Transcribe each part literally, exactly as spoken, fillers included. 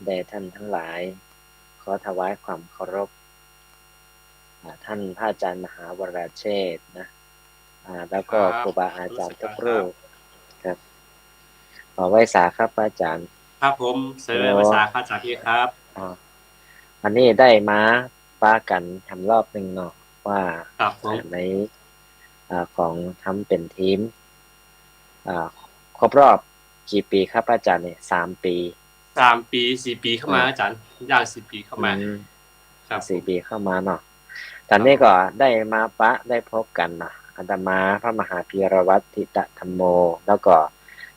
แด่ท่านทั้งหลาย ขอถวายความเคารพ อ่า ท่านพระอาจารย์มหาวราเชษฐนะ อ่า แล้วก็ ครับ ครูบาอาจารย์ทุกรูป ครับ ขอไหว้สาครับพระอาจารย์ ครับผม เสด็จไหว้สาครับ สาธุครับ อ่า อันนี้ได้มาปะกั๋นแหมรอบนึ่งเนาะ ว่า ครับผม ใน อ่า ของธรรมเป๋นทีม อ่า ครบรอบกี่ปีครับอาจารย์เนี่ย สามปี๋ สามปี๋ สี่ปี๋เข้ามา เออ อาจารย์ ย่างสี่ปี๋เข้ามา อืม ครับ สี่ปี๋เข้ามาเนาะ ต๋อนนี้ ครับ ก็ได้มาปะ ได้พบกั๋นเนาะ อาตมาพระมหาพีรวัตร ถิตธัมโม แล้วก็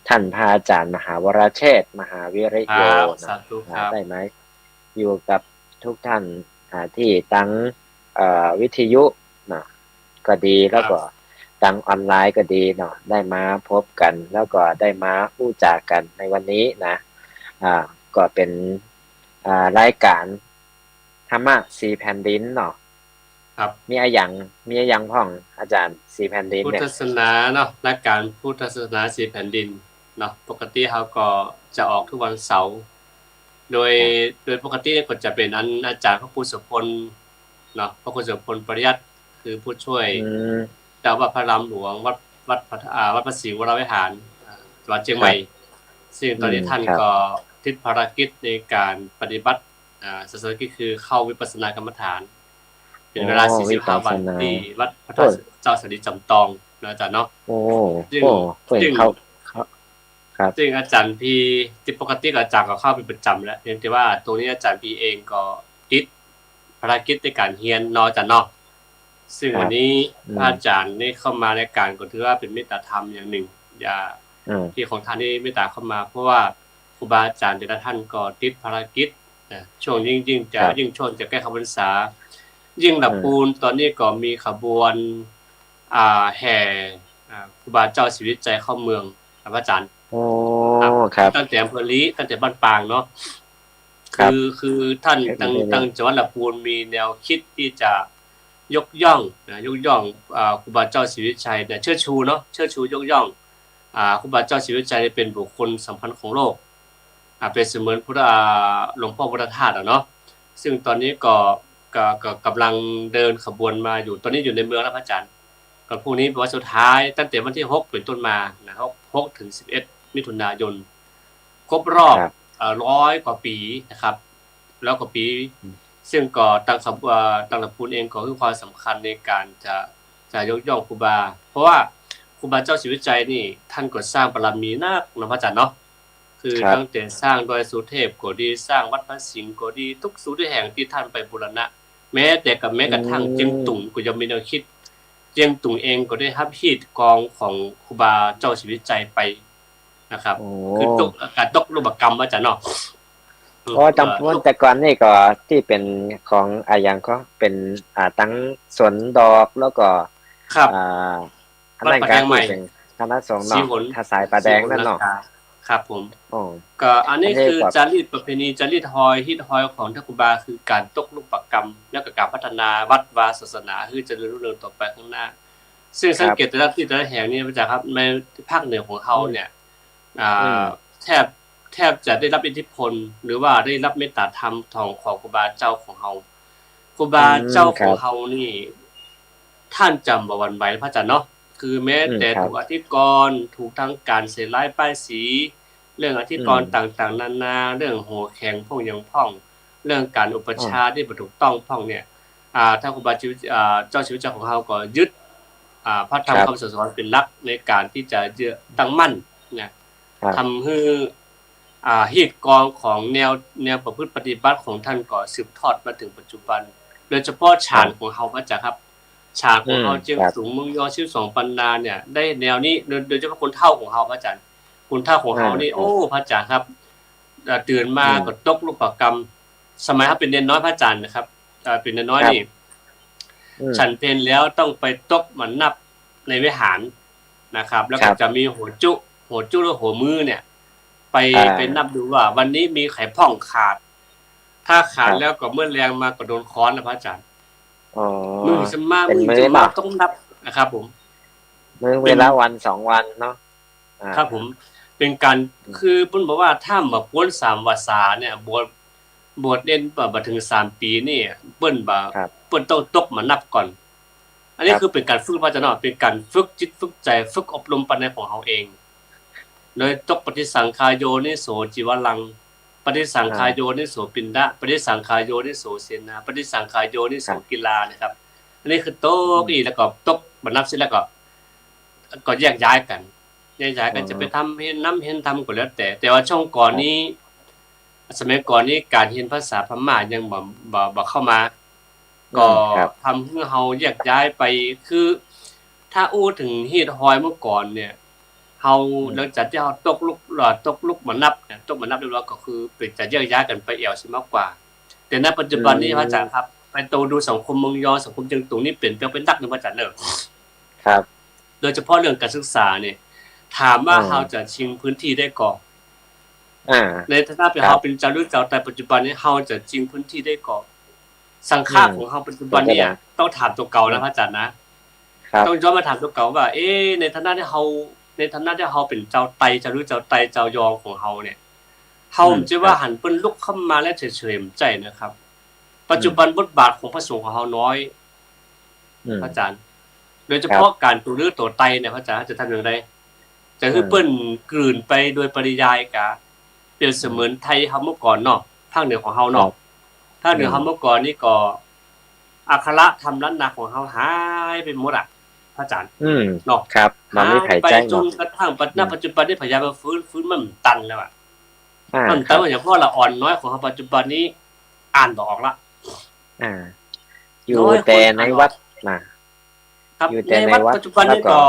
ท่านพระอาจารย์มหาวราเชษฐ มหาวิริโย ครับ เนาะ สาธุครับ อ่า ได้มาอยู่กับทุกท่าน อ่า ที่ตัง เอ่อ วิทยุเนาะ ก็ดี ครับ แล้วก็ตังออนไลน์ก็ดีเนาะ ได้มาพบกั๋น แล้วก็ได้มาอู้จ๋ากั๋นในวันนี้นะ อ่า ก็เป๋น อ่า รายก๋านธรรมะสี่แผ่นดินเนาะ ครับ มีอะหยัง มีอะหยังพ่องอาจารย์ สี่แผ่นดินเนี่ย พุทธศาสนาเนาะ รายก๋านพุทธศาสนาสี่แผ่นดินเนาะ ปกติเฮาก็จะออกทุกวันเสาร์ โดย ครับ โดยปกติก็จะเป๋นอันอาจารย์พระครูโสภณเนาะ พระครูโสภณ ปริยัติ คือผู้ช่วย อืม เจ้าอาวาสพระอารามหลวง วัด วัดพระ อ่า วัดพระสิงห์วรวิหาร อ่า จังหวัดเชียงใหม่ ครับ ซึ่งต๋อนนี้ อืม ท่าน ครับ ก็ติดภารกิจในก๋านปฏิบัติ อ่า ศาสนกิจคือเข้าวิปัสสนากรรมฐาน เป๋นเวลา โอ้ สี่สิบห้าวัน วิปัสสนา ตี้วัดพระธาตุ โอ้ เจ้าสาลีจำตองนะอาจารย์เนาะ โอ้ ซึ่ง โอ้ ซึ่ง เข้า เข้า ครับ ซึ่งอาจารย์พี ตี้ปกติก็อาจารย์ก็เข้าเป๋นประจ๋ำแล้ว เพียงแต่ว่าตรงนี้อาจารย์พีเองก็ติดภารกิจในก๋านเฮียนเนาะอาจารย์เนาะ ซึ่ง ครับ วันนี้ อืม พระอาจารย์ได้เข้ามาในก๋านก็ถือว่าเป๋นเมตตาธรรมอย่างนึ่ง อย่า อืม ตี้ของท่านได้เมตตาเข้ามา เพราะว่าครูบาอาจารย์แต่ละท่านก็ติดภารกิจนะ ช่วงยิ่ง ยิ่งจะ ครับ ยิ่งช่วงจะใก้เข้าพรรษา ยิ่งละปูน อืม ต๋อนนี้ก็มีขบวน อ่า แห่ อ่า ครูบาเจ้าศรีวิชัยเข้าเมือง ครับ พระอาจารย์ โอ้ ครับ ครับ ตั้งแต่อำเภอลี้ ตั้งแต่บ้านปางเนาะ ครับ คือ คือท่าน ครับ ตัง ตังจังหวัดละปูนมีแนวคิดตี้จะยกย่องนะ ยกย่อง อ่า ครูบาเจ้าศรีวิชัยเนี่ย เชิดชูเนาะ เชิดชูยกย่อง อ่า ครูบาเจ้าศรีวิชัยเป๋นบุคคลสำคัญของโลก อ่า เป๋นเสมือนพุทธ อ่า หลวงพ่อพุทธทาสอะเนาะ ซึ่งต๋อนนี้ก็ ก็ ก็ก่ำลังเดินขบวนมาอยู่ ต๋อนนี้อยู่ในเมืองแล้วพระอาจารย์ ก็พรุ่งนี้เป๋นวันสุดท้าย ตั้งแต่วันตี้หกเป๋นต้นมานะ หก หกถึงสิบเอ็ดมิถุนายน ครบรอบ ครับ เอ่อ ร้อยกว่าปี๋นะครับ ร้อยกว่าปี๋ อืม ซึ่งก็ตังขบ- เอ่อ ตังละปูนเองก็หื้อความสำคัญในก๋านจะ จะยกย่องครูบา เพราะว่าครูบาเจ้าศรีวิชัยนี่ ท่านก็สร้างบารมีนักเนาะพระอาจารย์เนาะ คือ ครับ ตั้งแต่สร้างดอยสุเทพก็ดี สร้างวัดพระสิงห์ก็ดี ทุกสุดแห่งตี้ท่านไปบูรณะ แม้แต่กับ แม้กระทั่ง อืม เจียงตุงก็ยังมีแนวคิด เจียงตุงเองก็ได้ฮับฮีตกองของครูบาเจ้าศรีวิชัยไปนะครับ โอ้ คือตก ก๋านตกลูปกรรมอาจารย์เนาะ อ๋อ ตำบล เอ่อ แต่ก่อนนี่ก็ตี้เป๋นของอะหยังก็เป๋น อ่า ตังสวนดอกแล้วก็ ครับ อ่า อันนั้น วัดป่าแดงใหม่ ตี้เป๋นคณะสงฆ์เนาะ สีหน ถ้าสายป่าแดงนั่นเนาะ สีหนลังคา ครับผม อ๋อ ก็อันนี้ อันนี้ คือ ก็ จารีตประเพณี จารีตฮอย ฮีตฮอยของต้านครูบา คือก๋านตกลูปกรรม แล้วก็ก๋านพัฒนาวัดวาศาสนา หื้อเจริญรุ่งเรืองต่อไปข้างหน้า ซึ่ง ครับ สังเกตแต่ละตี้แต่ละแห่งนี่ พระอาจารย์ครับ ในภาคเหนือของเฮาเนี่ย อืม อ่า อืม แทบ แทบจะได้ฮับอิทธิพล หรือว่าได้ฮับเมตตาธรรมของ ของครูบาเจ้าของเฮา ครูบา อืม เจ้าของ ครับ เฮานี่ ท่านจะบ่หวั่นไหวพระอาจารย์เนาะ คือแม้ อืม แต่ ครับ ถูกอธิกรณ์ ถูกทางก๋านใส่ร้ายป้ายสี เรื่องอธิกรณ์ อืม ต่างๆ นานา เรื่องหัวแข็งพ่องหยังพ่อง เรื่องก๋านอุปัชฌาย์ อืม ตี้บ่ถูกต้องพ่องเนี่ย อ่า ต้านครูบาชีวิต อ่า เจ้าศรีวิชัยของเฮาก็ยึด อ่า พระธรรม ครับ คำสั่งสอนเป๋นหลักในก๋านตี้จะยึดตั้งมั่นนะ ครับ ทำหื้อ อ่า ฮีตกองของแนว แนวประพฤติปฏิบัติของท่านก็สืบทอดมาเถิงปัจจุบัน โดยเฉพาะฌาน ครับ ของเฮา พระอาจารย์ครับ ฌานของเฮา อืม เจียง ครับ ตุง เมืองยอ สิบสองปันนาเนี่ย ได้แนวนี้ โดย โดยเฉพาะคนเฒ่าของเฮา พระอาจารย์ คนเฒ่าของเฮานี่ อ่า ครับ โอ้ พระอาจารย์ครับ เอ่อ ตื่นมา อืม ก็ตกลูปกรรม สมัยเฮาเป๋นเณรน้อย พระอาจารย์นะครับ เอ่อ เป๋นเณรน้อย ครับ นี่ อืม ฉันเพลแล้วต้องไปตกมานับในวิหารนะครับ แล้วก็ ครับ จะมีหัวจุ หัวจุหรือหัวมื้อเนี่ย ไป อ่า ไปนับดูว่าวันนี้มีใผพ่องขาด ถ้าขาด ครับ แล้วก็เมื่อแลงมาก็โดนค้อนนะพระอาจารย์ อ๋อ มื้อสมา เป๋นมื้อ มื้อสมา มื้อเนาะ ต้องนับนะครับผม มื้อ มื้อละวันสองวันเนาะ อ่า ครับผม เป๋นก๋าน อืม คือเปิ้นบอกว่าถ้าบ่ป๊นสามวาสาเนี่ย บวช บวชเณรบ่ บ่เถิงสามปี๋นี่ เปิ้นบ่ ครับ เปิ้นต้องตกมนัสก่อน อันนี้ ครับ คือเป๋นก๋านฝึก พระอาจ๋ารย์เนาะ เป๋นก๋านฝึกจิตฝึกใจ๋ ฝึกอบรมปัญญาของเฮาเอง โดยตก ปฏิสังขายโยนิโสจีวรัง ปฏิสังขายโยนิโสปิณฑะ อ่า ปฏิสังขายโยนิโสเสนา ปฏิสังขายโยนิโส ครับ กีฬานะครับ อันนี้คือตก อืม อี้ แล้วก็ตกมนัสเสร็จแล้วก็ ก็แยกย้ายกั๋น แยกย้ายกั๋น อืม จะไปทำเฮียนนำเฮียนธรรมก็แล้วแต่ แต่ว่าช่วงก่อนนี้ ครับ สมัยก่อนนี้ก๋านเฮียนภาษาพม่ายังบ่ บ่ บ่เข้ามา อืม ก็ ครับ ทำหื้อเฮาแยกย้ายไป คือถ้าอู้เถิงฮีตฮอยเมื่อก่อนเนี่ย เฮา อืม หลังจากตี้เฮาตกลุก เอ่อ ตกลุกมนัสเนี่ย ตกมนัสเรียบร้อยก็คือเป๋นจะแยกย้ายกั๋นไปแอ่วเสียมากกว่า แต่ณปัจจุบันนี้ อืม พระอาจ๋ารย์ครับ ไปโตดูสังคมเมืองยอง สังคมเจียงตุงนี่เป๋นไป เป๋นหนักเลย พระอาจ๋ารย์เนาะ ครับ โดยเฉพาะเรื่องก๋านศึกษาเนี่ย ถามว่า อืม เฮาจะชิงพื้นตี้ได้ก่อ อ่า ในฐานะเป๋น ครับ เฮาเป๋นจาวรื้อจาวไต ปัจจุบันนี้เฮาจะชิงพื้นตี้ได้ก่อ สังขะ อืม ของเฮาปัจจุบันเนี่ย เป๋นไง ต้องถามตั๋วเก่านะ อืม พระอาจ๋ารย์นะ ครับ ต้องย้อนมาถามตั๋วเก่าว่า เอ๊ะ ในฐานะตี้เฮา ในฐานะตี้เฮาเป๋นจาวไต จาวรื้อจาวไต จาวยองของเฮาเนี่ย เฮา อืม บ่ใจ้ว่า ครับ หันเปิ้นลุกเข้ามาแล้วเฉยๆ บ่ใจ้นะครับ ปัจจุบัน อืม บทบาทของพระสงฆ์ของเฮาน้อย อืม พระอาจ๋ารย์ โดยเฉพาะ ครับ ก๋านตั๋วรื้อตั๋วไตเนี่ย พระอาจ๋ารย์จะทำอย่างไร จะหื้อ อืม เปิ้นกลืนไปโดยปริยายกา เปรียบเสมือน อืม ไตเฮาเมื่อก่อนเนาะ ภาคเหนือของเฮาเนาะ ครับ ภาคเหนือ อืม เฮาเมื่อก่อนนี่ก็ อักขระธรรมล้านนาของเฮาหายไปหมดอะ พระอาจ๋ารย์ อืม เนาะ ครับ บ่มีใผใจ๊เนาะ หายไปจนกระทั่งปัจจุบัน อืม ปัจจุบันนี้พยายามมาฟื้น ฟื้นมันตันแล้วอะ อ่า มันตัน ครับ อย่างพวกละอ่อนน้อยของเฮาปัจจุบันนี้ อ่านบ่ออกละ อ่า อยู่ น้อยคน แต่ใน อ่านออก วัดนะ ครับ อยู่แต่ในวัด ในวัดปัจจุบันนี้ แล้วก็ ก็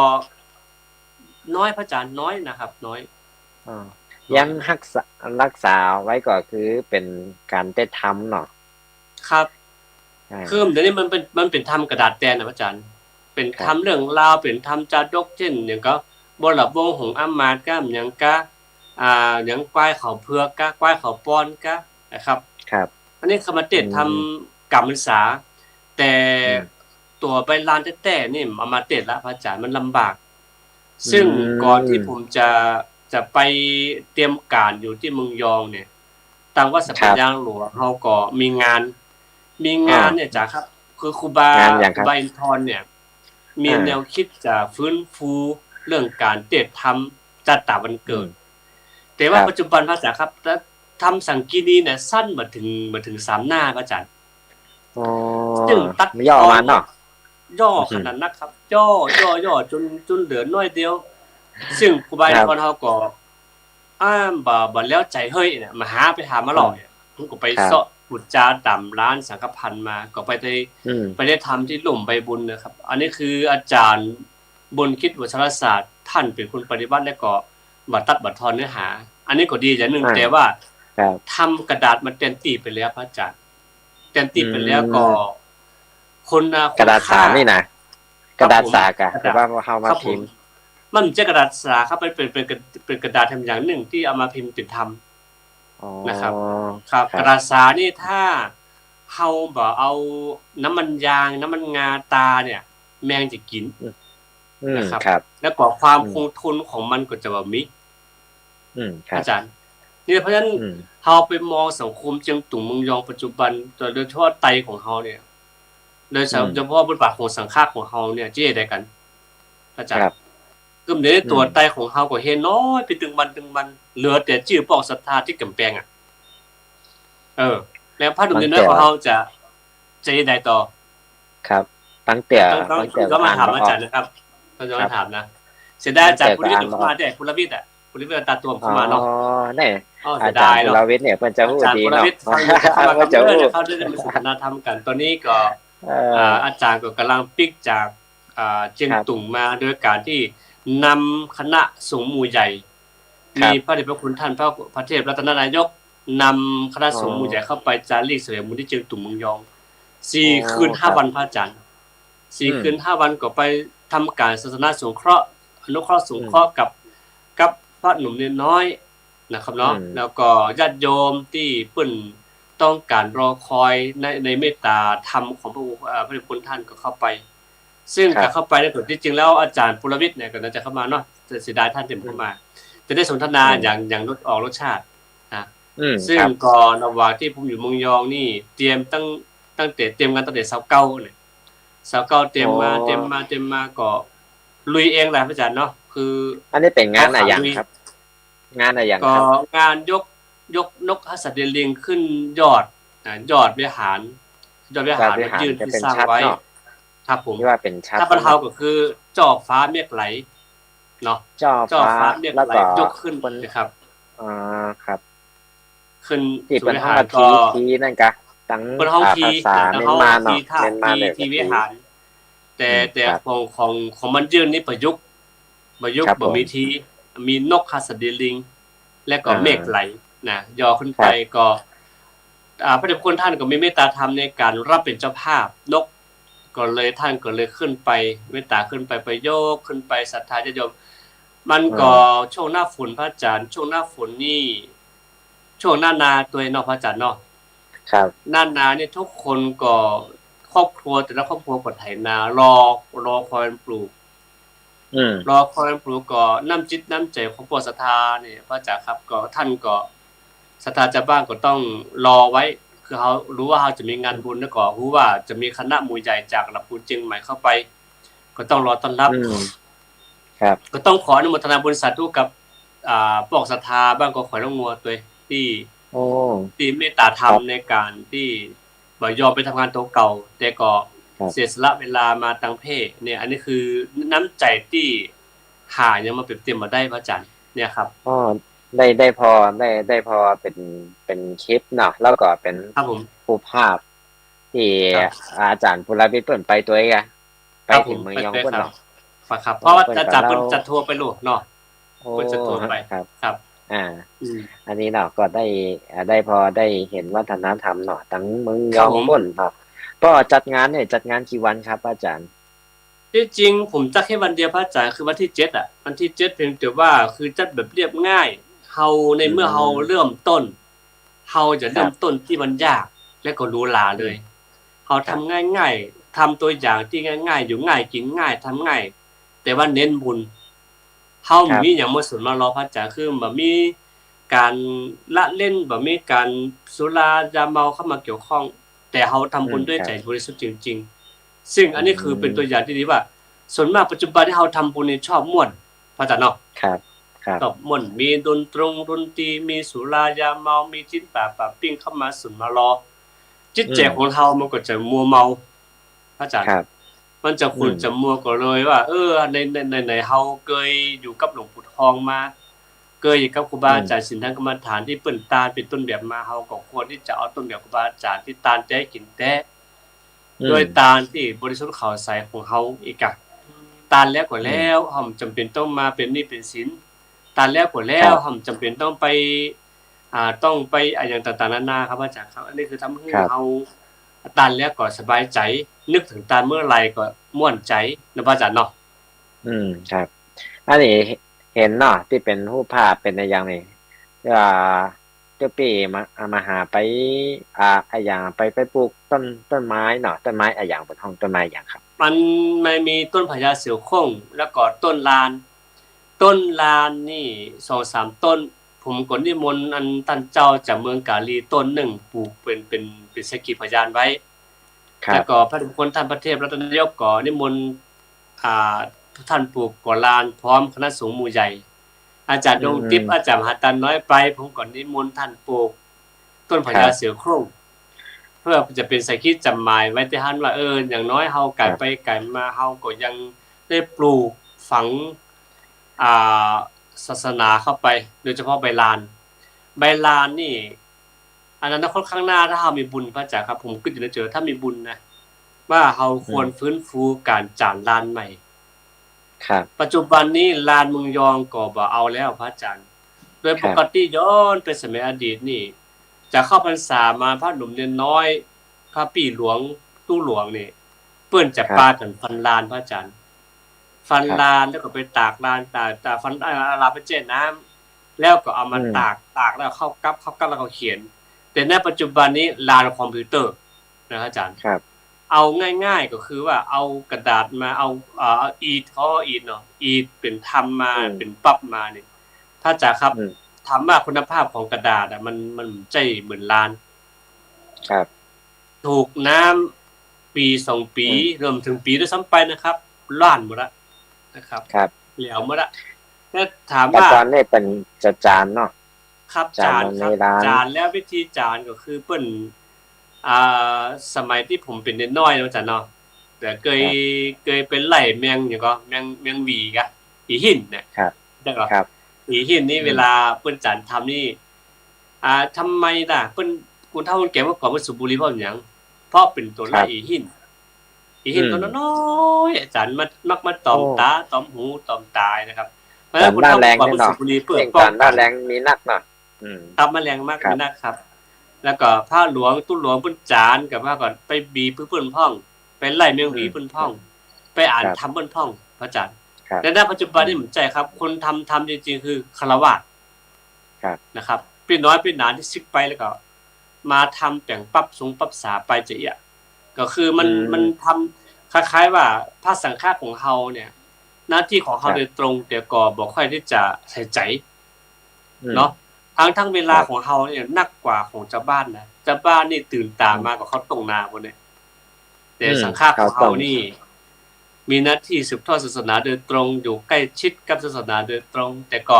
น้อย พระอาจ๋ารย์ น้อยนะครับ น้อย อ่า น้อย ยังฮักษา ฮักษาไว้ก็คือเป๋นก๋านเตศน์ธรรมเนาะ ครับ อ่า คือเดี๋ยวนี้มันเป๋น มันเป๋นธรรมกระดาษแตนนะ พระอาจ๋ารย์ เป๋นธรรม ครับ เรื่องราว เป๋นธรรมจาดก เจ้นอย่างก็ บรวงหงส์อำมาตย์กา อย่างกา อ่า อย่างควายเขาเผือกกา ควายเขาปอนกา นะครับ ครับ อันนี้เขามาเตศน์ธรรม อืม ก๋ำพรรษา แต่ อืม ตั๋วใบลานแต๊ๆ นี่เอามาเตศน์ละ พระอาจ๋ารย์ มันลำบาก ซึ่ง อืม ก่อนตี้ผมจะ จะไปเตรียมก๋านอยู่ตี้เมืองยองเนี่ย ตางวัดสัปยางหลวง ครับ เฮาก็มีงาน มีงาน อ่า เนี่ย จ๋าครับ คือครูบา งานอย่างครับ ครูบาอินทรเนี่ย มี อ่า แนวคิดจะฟื้นฟูเรื่องก๋านเตศน์ธรรมจัดตาวันเกิด อืม แต่ว่า ครับ ปัจจุบัน พระอาจ๋ารย์ครับ ธรรมสังคีรีเนี่ย สั้นบ่เถิง บ่เถิงสามหน้า พระอาจ๋ารย์ อ๋อ ซึ่งตัด ย่อมาเนาะ ย่อ อืม ขนาดนักครับ ย่อ ย่อ ย่อ จ๋น จ๋นเหลือน้อยเดียว ซึ่งครูบา ครับ อินทรเฮาก็ อ้าม บ่ บ่แล้วใจ๋เฮ้ยเนี่ย มาหาไปหามาลอเนี่ย อืม ผมก็ไป ครับ เซาะขุดจาต๋ามร้านสังฆภัณฑ์มา ก็ไปได้ อืม ไปได้ธรรมตี้ลุ่มใบบุญนะครับ อันนี้คืออาจ๋ารย์บุญคิด วัชรศาสตร์ ต้านเป๋นคนปฏิบัติ แล้วก็บ่ตัดบ่ทอนเนื้อหา อันนี้ก็ดีอย่างนึ่ง อ่า แต่ว่า ครับ ธรรมกระดาษมันแตนตี้ไปแล้ว พระอาจ๋ารย์ แตนตี้ไปแล้วก็ อืม คนนา กระดาษสานี่นะ ครับผม กระดาษสากะ กระดาษ แต่ว่าเฮามาพิมพ์ ครับผม มันบ่ใจ้กระดาษสาครับ มันเป๋น เป๋น เป๋น เป๋นกระดาษธรรมอย่างนึ่งตี้เอามาพิมพ์เป๋นธรรม อ๋อ นะครับ ครับ ครับ กระดาษสานี่ถ้าเฮาบ่เอาน้ำมันยาง น้ำมันงาตาเนี่ย แมงจะกิ๋น อืม นะครับ อืม ครับ แล้วก็ความ อืม คงทนของมันก็จะบ่มี อืม ครับ อาจ๋ารย์ เนี่ย เพราะฉะนั้น อืม เฮาไปมองสังคมเจียงตุงเมืองยองปัจจุบัน โดยเฉพาะไตของเฮาเนี่ย โดยเฉพาะ อืม บทบาทของสังฆะของเฮาเนี่ย จะเยียะใดกั๋น อาจ๋ารย์ ครับ คือเดี๋ยวนี้ตั๋ว อืม ไตของเฮาก็เฮน้อยไปตึงวันตึงวัน เหลือแต่จื้อป้องศรัทธาตี้ก๋ำแปงอะ เออ แล้วพระหนุ่มน้อยของเฮาจะ จะเยียะใดต่อ ครับ ตั้งแต่ ต้อง ต้อง ตั้งแต่ ต้องย้อนมาถาม อ่านบ่ออก อาจ๋ารย์นะครับ ต้องย้อนมาถามนะ ครับ เสียดายอาจ๋ารย์ปุรวิทย์ ตั้งแต่ อ่านบ่ออก เข้ามาได้ ปุรวิทย์อะ ปุรวิทย์ตาตวมเข้ามาเนาะ อ๋อ เนี่ย อ๋อ เสียดายเนาะ อาจ๋ารย์ปุรวิทย์เนี่ย เปิ้นจะฮู้ดีเนาะ อาจ๋ารย์ปุรวิทย์ เข้ามา เปิ้นจะฮู้ เข้าได้ เข้าได้มาสนทนาธรรมกั๋น ต๋อนนี้ก็ เอ่อ อ่า อาจ๋ารย์ก็ก่ำลังปิ๊กจาก อ่า เจียงตุงมา ครับ โดยก๋านตี้นำคณะสงฆ์หมู่ใหญ่ ครับ มีพระเดชพระคุณต้านพระ พระเทพรัตนนายก นำคณะสงฆ์หมู่ใหญ่ อ๋อ เข้าไปจาริกเสวยบุญตี้เจียงตุงเมืองยอง สี่ อ๋อ คืนห้า ครับ วัน พระอาจ๋ารย์ สี่ อืม คืนห้าวันก็ไปทำก๋านศาสนสงเคราะห์ อนุเคราะห์สงเคราะห์ อืม กับ กับพระหนุ่มน้อยนะครับเนาะ อืม แล้วก็ญาติโยมตี้เปิ้นต้องก๋านรอคอยใน ในเมตตาธรรมของพระองค์ เอ่อ พระเดชพระคุณต้านก็เข้าไป ซึ่ง ครับ ก๋านเข้าไปเนี่ย ตี้จริงแล้วอาจ๋ารย์ปุรวิทย์เนี่ยก็น่าจะเข้ามาเนาะ แต่เสียดายต้านเต็มเข้ามา อืม จะได้สนทนา อืม อย่าง อย่างรส ออกรสชาตินะ อืม ซึ่ง ครับ ก่อนระหว่างตี้ผมอยู่เมืองยองนี่ เตรียมตั้ง ตั้งแต่ เตรียมงานตั้งแต่ซาวเก้าเนี่ย ซาวเก้าเตรียมมา อ๋อ เตรียมมา เตรียมมาก็ลุยเองแหละพระอาจารย์เนาะ คือ อันนี้เป๋นงานอะหยัง ครับ งานอะหยังครับ ก็งานยก ยกนกหัสดีลิงขึ้นยอด อ่า ยอดวิหาร ยอดวิหาร ยอดวิหาร มายื่นตี้สร้างไว้ จะเป๋นฉัตรเนาะ ครับผม ตี้ว่าเป๋นฉัตร ถ้าบ้านเฮาก็คือจ้อฟ้าเมฆไหลเนาะ จ้อฟ้า จ้อฟ้าเมฆไหล แล้วก็ ยกขึ้น คน นะครับ อ๋อ ครับ ขึ้น ตี้เปิ้นฮ้องว่า สู่วิหารก็ ที ทีนั่นกะ ตัง เปิ้นฮ้อง อ่า ที ภาษา นะ เมียนมาเนาะ เมียนมา ที เนี่ย ที ทีวิหาร แต่ อืม แต่ ครับ ของ ของ ของบ้านยื่นนี่ประยุกต์ ประยุกต์ ครับผม บ่มีที มีนกหัสดีลิง และก็ อ่า เมฆไหลนะ ยอขึ้นไป ครับ ก็ อ่า พระเดชพระคุณท่านก็มีเมตตาธรรมในการรับเป๋นเจ้าภาพนก ก็เลยท่านก็เลยขึ้นไป เมตตาขึ้นไป ไปยกขึ้นไป ศรัทธาญาติโยม มันก็ อืม ช่วงหน้าฝนพระอาจารย์ ช่วงหน้าฝนนี่ ช่วงหน้านาตวยเนาะพระอาจารย์เนาะ ครับ หน้านานี่ทุกคนก็ ครอบครัวแต่ละครอบครัวก็ไถนา รอ รอคอยปลูก อืม รอคอยปลูก ก็น้ำจิตน้ำใจ๋ของป้อศรัทธาเนี่ยพระอาจารย์ครับ ก็ท่านก็ ศรัทธาจาวบ้านก็ต้องรอไว้ คือเฮาฮู้ว่าเฮาจะมีงานบุญ แล้วก็ฮู้ว่าจะมีคณะหมู่ใหญ่จากลำพูนเจียงใหม่เข้าไป ก็ต้องรอต้อนรับ อืม ครับ ก็ต้องขออนุโมทนาบุญสาธุกับ อ่า ป้อศรัทธาบ้านกอข่อยหนองงัวตวย ตี้ โอ้ ตี้เมตตาธรรม ครับ ในการตี้บ่ยอมไปทำงานตั๋วเก่า แต่ก็ ครับ เสียสละเวลามาตังเพ่เนี่ย อันนี้คือน้ำใจ๋ตี้หายังมาเปรียบเตียมบ่ได้พระอาจารย์ เนี่ยครับ อ๋อ ได้ ได้ผ่อ ได้ ได้ผ่อเป๋น เป๋นคลิปเนาะ แล้วก็เป๋น ครับผม รูปภาพตี้ ครับ อาจารย์ปุราวิทย์เปิ้นไปตวยกะ ไป ครับผม เถิงเมืองยอง ไป ไป ปุ้น ครับ เนาะ ครับ เพราะว่า เปิ้น อาจารย์ ก็เล่า เปิ้นจะทัวร์ไปโลดเนาะ โอ้ เปิ้นจะทัวร์ไป ครับ ครับ อ่า อืม อันนี้เนาะ ก็ได้ อ่า ได้ผ่อได้หันวัฒนธรรมเนาะ ตังเมืองยอง ครับผม ปุ้นเนาะ ป้อจัดงานเนี่ย จัดงานกี่วันครับอาจารย์ ตี้จริงผมจัดแค่วันเดียวพระอาจารย์ คือวันตี้เจ็ดอะ วันตี้เจ็ด เพียงแต่ว่าคือจัดแบบเรียบง่าย เฮาในเมื่อ อืม เฮาเริ่มต้น เฮาจะเริ่ม ครับ ต้นตี้มันยาก และก็หรูหราเลย อืม เฮา ครับ ทำง่ายๆ ทำตัวอย่างตี้ง่ายๆ อยู่ง่ายกิ๋นง่าย ทำง่าย แต่ว่าเน้นบุญ เฮา ครับ บ่มีหยังมาสุนมารอพระอาจารย์ คือบ่มีก๋านละเล่น บ่มีก๋านสุรายาเมาเข้ามาเกี่ยวข้อง แต่เฮาทำบุญ อืม ด้วย ครับ ใจ๋บริสุทธิ์จริงๆ ซึ่งอันนี้คือ อืม เป๋นตัวอย่างตี้ดีว่า ส่วนมากปัจจุบันตี้เฮาทำบุญนี่ชอบม่วน พระอาจารย์เนาะ ครับ ครับ ชอบม่วน มีดนตรงดนตรี มีสุรายาเมา มีจิ๊นป๋าป๋าปิ้งเข้ามาสุนมารอ จิตใจ๋ อืม ของเฮามันก็จะมัวเมา พระอาจารย์ ครับ มันจะขุ่น อืม จะมัว ก็เลยว่า เออ ใน ใน ใน ในเฮาเกยอยู่กับหลวงปู่ทองมา เกยอยู่กับครูบา อืม อาจารย์ศีลธรรมกรรมฐานตี้เปิ้นตานเป๋นต้นแบบมา เฮาก็ควรตี้จะเอาต้นแบบครูบาอาจารย์ตี้ตานแต๊กิ๋นแต๊ อืม ด้วยตานตี้บริสุทธิ์ขาวใสของเฮาอีกอะ ตานแล้วก็แล้ว อืม เฮาบ่จ๋ำเป๋นต้องมาเป๋นหนี้เป๋นสิน ตานแล้วก็แล้ว ครับ เฮาบ่จ๋ำเป๋นต้องไป อ่า ต้องไปอะหยังต่างๆ นานาครับอาจารย์ครับ อันนี้คือทำหื้อ ครับ เฮาตานแล้วก็สบายใจ๋ นึกเถิงตานเมื่อไหร่ก็ม่วนใจ๋นะพระอาจารย์เนาะ อืม ครับ อันนี้หันเนาะ ตี้เป๋นรูปภาพเป๋นอะหยังนี่ อ่า เจ้าปี้มา อ่า มาหาไป อ่า อะหยังไป ไปปลูกต้น ต้นไม้เนาะ ต้นไม้อะหยัง เปิ้นฮ้องต้นไม้อะหยังครับ มัน มันมีต้นพญาเสือโคร่ง แล้วก็ต้นลาน ต้นลานนี่สองสามต้น ผมก็นิมนต์อันต้านเจ้าจากเมืองกาลีต้นนึ่ง ปลูกเป๋น เป๋น เป๋นสักขีพยานไว้ ครับ แล้วก็พระเดชพระคุณท่านพระเทพรัตนยกก็นิมนต์ อ่า ท่านปลูกก่อลานพร้อมคณะสงฆ์หมู่ใหญ่ อาจารย์ดวงติ๊บ อืม อาจารย์มหาตาน้อยไป ผมก็นิมนต์ท่านปลูกต้นพญา ครับ เสือโคร่ง เพื่อจะเป๋นสักขีจำหมายไว้ตี้หั้นว่า เออ อย่างน้อยเฮาก๋าย ครับ ไปก๋ายมา เฮาก็ยังได้ปลูกฝัง อ่า ศาสนาเข้าไป โดยเฉพาะใบลาน ใบลานนี่ อนาคตข้างหน้าถ้าเฮามีบุญ พระอาจารย์ครับ ผมกึ๊ดอยู่ในใจ๋ ถ้ามีบุญนะ ว่าเฮาควร อืม ฟื้นฟูก๋านจ๋านลานใหม่ ครับ ปัจจุบันนี้ลานเมืองยองก็บ่เอาแล้วพระอาจารย์ โดย ครับ ปกติย้อนไปสมัยอดีตนี่ จะเข้าพรรษามาพระหนุ่มเณรน้อย พระปี้หลวง ตุ๊หลวงนี่ เปิ้นจะ ครับ ปากั๋นฟันลานพระอาจารย์ ฟัน ครับ ลานแล้วก็ไปตากลาน ตาก ตากฟัน เอ่อ เอาลานไปแจ้น้ำ แล้วก็เอามา อืม ตาก ตากแล้วเข้ากั๊บ เข้ากั๊บแล้วก็เขียน แต่ในปัจจุบันนี้ลานคอมพิวเตอร์นะพระอาจารย์ ครับ เอาง่ายๆ ก็คือว่าเอากระดาษมา เอา เอ่อ เอาอิฐ เขาเอาอิฐเนาะ อิฐเป๋นทำมา อืม เป๋นปั๊บมานี่ พ อาจ๋ารย์ครับ อืม ถามว่าคุณภาพของกระดาษอะ มัน มันใจ้เหมือนลาน ครับ ถูกน้ำปี๋สองปี๋ อืม รวมเถิงปี๋ด้วยซ้ำไปนะครับ ล้านหมดละนะครับ ครับ เหลวหมดละ แต่ถามว่า อาจ๋ารย์นี่เปิ้นจะจานเนาะ ครับ จาน จานครับ ในลาน จาน แล้ววิธีจานก็คือเปิ้น อ่า สมัยตี้ผมเป๋นเด็กน้อยเนาะอาจ๋ารย์เนาะ แต่เกย ครับ เกยไปไล่แมงหยังก่อ แมง แมงหวีก่อ อี่หินเนี่ย ครับ แล้วก็ ครับ อี่หินนี่ อืม เวลาเปิ้นจ๋านทำนี่ อ่า ทำไมล่ะ เปิ้น คนเฒ่าคนแก่เมื่อก่อนเปิ้นสูบบุหรี่เพราะหยัง เพราะเป๋นตั๋วไล่ ครับ อี่หิน อี่หิน อืม ตั๋วน้อยๆ อาจ๋ารย์ มันมักมาตอม โอ้ ต๋า ตอมหู ตอมต๋านะครับ เพราะฉะนั้นคนเฒ่าเมื่อก่อนเปิ้นสูบบุหรี่เปื้อป้องกั๋น จานล่าแรงนี่เนาะ เล่นจานล่าแรงมีนักเนาะ อืม ครับ มาแรงมาก ครับ มีนักครับ แล้วก็พระหลวงตุ๊หลวงเปิ้นจานก็ว่าก่อน ไปบีบปื้อเปิ้นพ่อง ไปไล่แมงหวี อืม เปิ้นพ่อง ครับ ไปอ่าน ครับ ธรรมเปิ้นพ่อง พระอาจ๋ารย์ ครับ แต่ณปัจจุบันนี่ อืม บ่ใจ้ครับ คนทำ ทำจริงๆ คือฆราวาส ครับ นะครับ ปี้น้อยปี้หนานตี้สึกไปแล้วก็มาทำแป๋งปั๊บสงปั๊บสาไปจะเอี้ย ก็คือมัน อืม มันทำคล้ายๆ ว่าพระสังฆะของเฮาเนี่ย หน้าตี้ของเฮา ครับ โดยตรง แต่ก็บ่ค่อยตี้จะใส่ใจ๋ อืม เนาะ ทั้งๆ เวลา ครับ ของเฮาเนี่ยนักกว่าของจาวบ้านนะ จาวบ้านนี่ตื่นต๋า อืม มาก็เข้าต้งนาปู้นเนี่ย แต่ อืม สังฆะของเฮานี่ เข้าต้ง มีหน้าตี้สืบทอดศาสนาโดยตรง อยู่ใก้ชิดกับศาสนาโดยตรง แต่ก็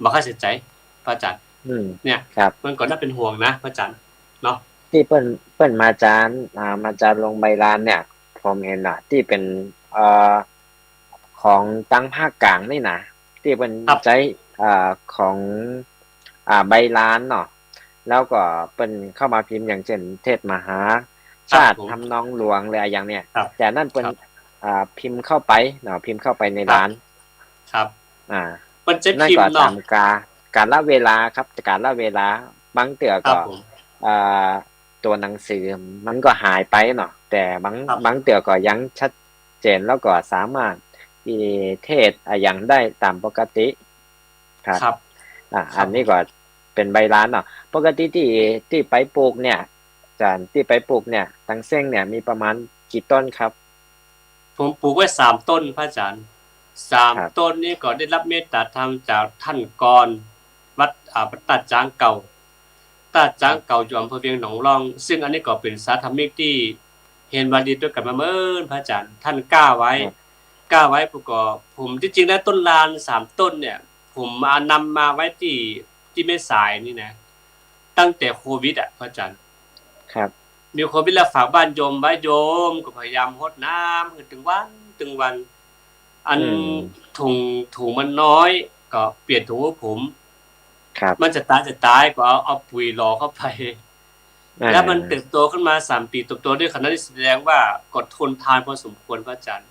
บ่ค่อยใส่ใจ๋ พระอาจ๋ารย์ อืม เนี่ย ครับ มันก็น่าเป๋นห่วงนะ พระอาจ๋ารย์ เนาะ ตี้เปิ้น เปิ้นมาจาน อ่า มาจานลงใบลานเนี่ย ผมหันน่ะ ตี้เป๋น เอ่อ ของตางภาคก๋างนี่นะ ตี้เปิ้น ครับ ใจ๊ อ่า ของ อ่า ใบลานเนาะ แล้วก็เปิ้นเข้ามาพิมพ์อย่างเจ้นเทศน์มหาชาติ ครับผม ทำนองหลวง หรืออะหยังเนี่ย ครับ แต่อันนั้นเปิ้น ครับ อ่า พิมพ์เข้าไปเนาะ พิมพ์เข้าไปใน ครับ ลาน ครับ อ่า เปิ้นใจ๊พิมพ์เนาะ นั่นก็ต๋ามกา กาลเวลาครับ กาลเวลา บางเตื้อก็ ครับผม อ่า ตั๋วหนังสือมันก็หายไปเนาะ แต่บาง ครับ บางเตื้อก็ยังชัดเจน แล้วก็สามารถ อี เทศน์อะหยังได้ต๋ามปกติ ครับ ครับ อ่า ครับ อันนี้ก็เป๋นใบลานเนาะ ปกติตี้ ตี้ไปปลูกเนี่ย อาจ๋ารย์ ตี้ไปปลูกเนี่ย ตังเซ้งเนี่ย มีประมาณกี่ต้นครับ ผมปลูกไว้สามต้น พระอาจ๋ารย์ สาม ครับ ต้นนี้ก็ได้รับเมตตาธรรมจากท่านกร วัด อ่า วัดต้าจ๊างเก่า ต้าจ๊างเก่า ครับ อยู่อำเภอเวียงหนองล่อง ซึ่งอันนี้ก็เป๋นสาธมิกตี้เห็นว่าดีตวยกั๋นมาเมิน พระอาจ๋ารย์ ต้านกล้าไว้ ครับ กล้าไว้ ผมก็ ผม จริงๆ แล้วต้นลานสามต้นเนี่ย ผมเอานำมาไว้ตี้ ตี้แม่สายนี่นะ ตั้งแต่โควิดอะ พระอาจ๋ารย์ ครับ มีโควิดแล้วฝากบ้านโยมไว้ โยมก็พยายามฮดน้ำหื้อตึงวันตึงวัน อัน อืม ถุง ถุงมันน้อยก็เปลี่ยนถุงหื้อผม ครับ มันจะต๋ายจะต๋ายก็เอา เอาปุ๋ยหล่อเข้าไป อ่า แล้วมันเติบโตขึ้นมาสามปี๋ เติบโตได้ขนาดนี้แสดงว่าก็ทนทานพอสมควร พระอาจ๋ารย์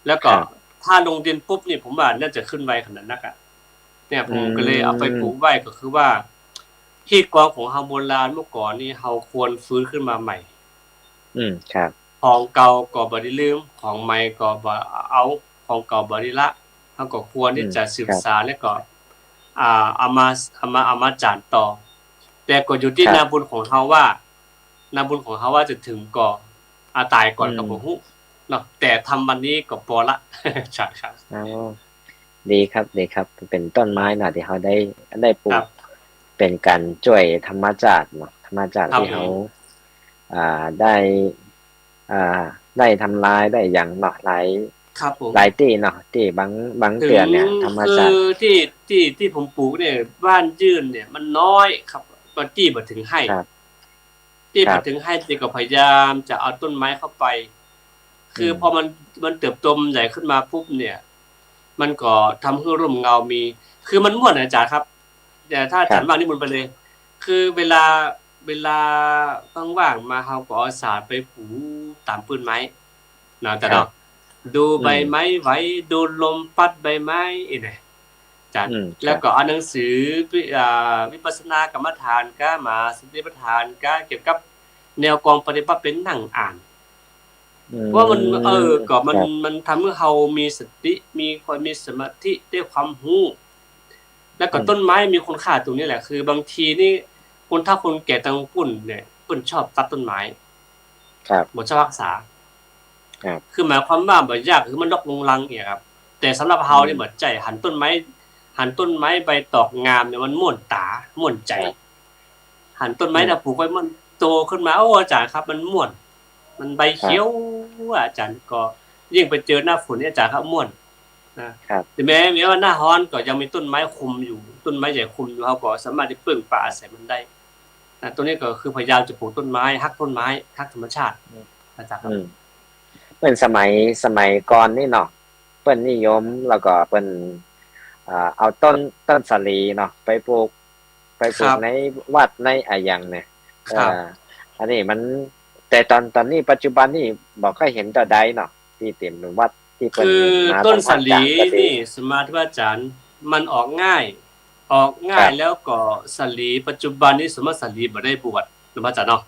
แล้วก็ ครับ ถ้าลงดินปุ๊บนี่ผมว่าน่าจะขึ้นไวขนาดนักอะ เนี่ยผมก็เลยเอาไปปลูกไว้ อืม ก็คือว่า ฮีตกองของเฮาโบราณเมื่อก่อนนี่ เฮาควรฟื้นขึ้นมาใหม่ อืม ครับ ของเก่าก็บ่ได้ลืม ของใหม่ก็บ่เอา ของเก่าบ่ได้ละ เฮาก็ควรตี้จะ อืม สืบ ครับ สาน แล้วก็ อ่า เอามา เอามา เอามาจ๋านต่อ แต่ก็อยู่ตี้ ครับ นาบุญของเฮาว่า นาบุญของเฮาว่าจะเถิงก่อ อ่า ต๋ายก่อน อืม ก็บ่ฮู้เนาะ แต่ทำวันนี้ก็ปอละ ใช่ครับ อ๋อ ดีครับ ดีครับ เป๋นต้นไม้เนาะตี้เฮาได้ ได้ปลูก ครับ เป๋นก๋านจ้วยธรรมชาติเนาะ ธรรมชาติ ครับ ตี้เฮา ผม อ่า ได้ อ่า ได้ทำลาย ได้อะหยังเนาะ หลาย ครับผม หลายตี้เนาะ ตี้บาง บางเตื้อเนี่ย ธรรมชาติ คือตี้ ตี้ ตี้ผมปลูกเนี่ย บ้านยื่นเนี่ยมันน้อยครับ ตี้บ่เถิงไฮ่ ครับ ตี้บ่เถิงไฮ่ ตี้ก็พยายามจะเอาต้นไม้เข้าไป คือ อืม พอมัน มันเติบโตมันใหญ่ขึ้นมาปุ๊บเนี่ย มันก็ทำหื้อร่มเงามี คือมันม่วนอะอาจ๋ารย์ครับ แต่ถ้าอาจ๋ารย์ ครับ ว่างนิมนต์ไปเลย คือเวลา เวลาว่างๆ มา เฮาก็เอาสาดไปถูต๋ามปื้นไม้ เนาะอาจ๋ารย์เนาะ ครับ ดูใบไม้ไหว อืม ดูลมปั๊ดใบไม้ อี้เนี่ย อาจ๋ารย์ อืม ครับ แล้วก็เอาหนังสือ วิ- อ่า วิปัสสนากรรมฐานก้า มหาสติปัฏฐานก้า เกี่ยวกับแนวกองปฏิบัติไปนั่งอ่าน อืม เพราะมัน เออ ก็มัน ครับ มันทำหื้อเฮามีสติ มีความ มีสมาธิ ได้ความฮู้ แล้วก็ อืม ต้นไม้มีคุณค่าตรงนี้แหละ คือบางทีนี่คนเฒ่าคนแก่ตางปุ้นเนี่ย เปิ้นชอบตัดต้นไม้ ครับ บ่ชอบฮักษา ครับ คือหมายความว่าบ่อยากหื้อมันรกรุงรังเนี่ยครับ แต่สำหรับเฮานี่ อืม บ่ใจ้ หันต้นไม้ หันต้นไม้ใบตองงามเนี่ยมันม่วนต๋า ม่วนใจ๋ ครับ หันต้นไม้ อืม เน่าปลูกไว้มันโตขึ้นมา โอ้ อาจ๋ารย์ครับ มันม่วน มันใบเขียว ครับ อะ อาจ๋ารย์ ก็ยิ่งไปเจอหน้าฝนนี่ อาจ๋ารย์ครับ ม่วน นะ ครับ แต่แม้ แม้ว่าหน้าฮ้อนก็ยังมีต้นไม้คุมอยู่ ต้นไม้ใหญ่คุมอยู่ เฮาก็สามารถจะเปิ้งปาอาศัยมันได้ นะ ตรงนี้ก็คือพยายามจะปลูกต้นไม้ ฮักต้นไม้ ฮักธรรมชาติ อืม นะจ๊ะครับ อืม เหมือนสมัย สมัยก่อนนี่เนาะ เปิ้นนิยม แล้วก็เปิ้น อ่า เอาต้น ต้นสาลีเนาะ ไปปลูก ไปปลูก ครับ ในวัดในอะหยังเนี่ย ครับ เอ่อ อันนี้มัน แต่ต๋อน ต๋อนนี้ปัจจุบันนี่บ่ค่อยหันเต้าใดเนาะ ตี้เต๋มวัดตี้เปิ้น คือ มา ต้นสาลี ทำวัดจ๋ารย์ก็ดี นี่ สมมาธิพระอาจ๋ารย์ มันออกง่าย ออกง่าย ครับ แล้วก็สาลีปัจจุบันนี่ สมมาสาลีบ่ได้บวช หลวงพ่อจ๋ารย์เนาะ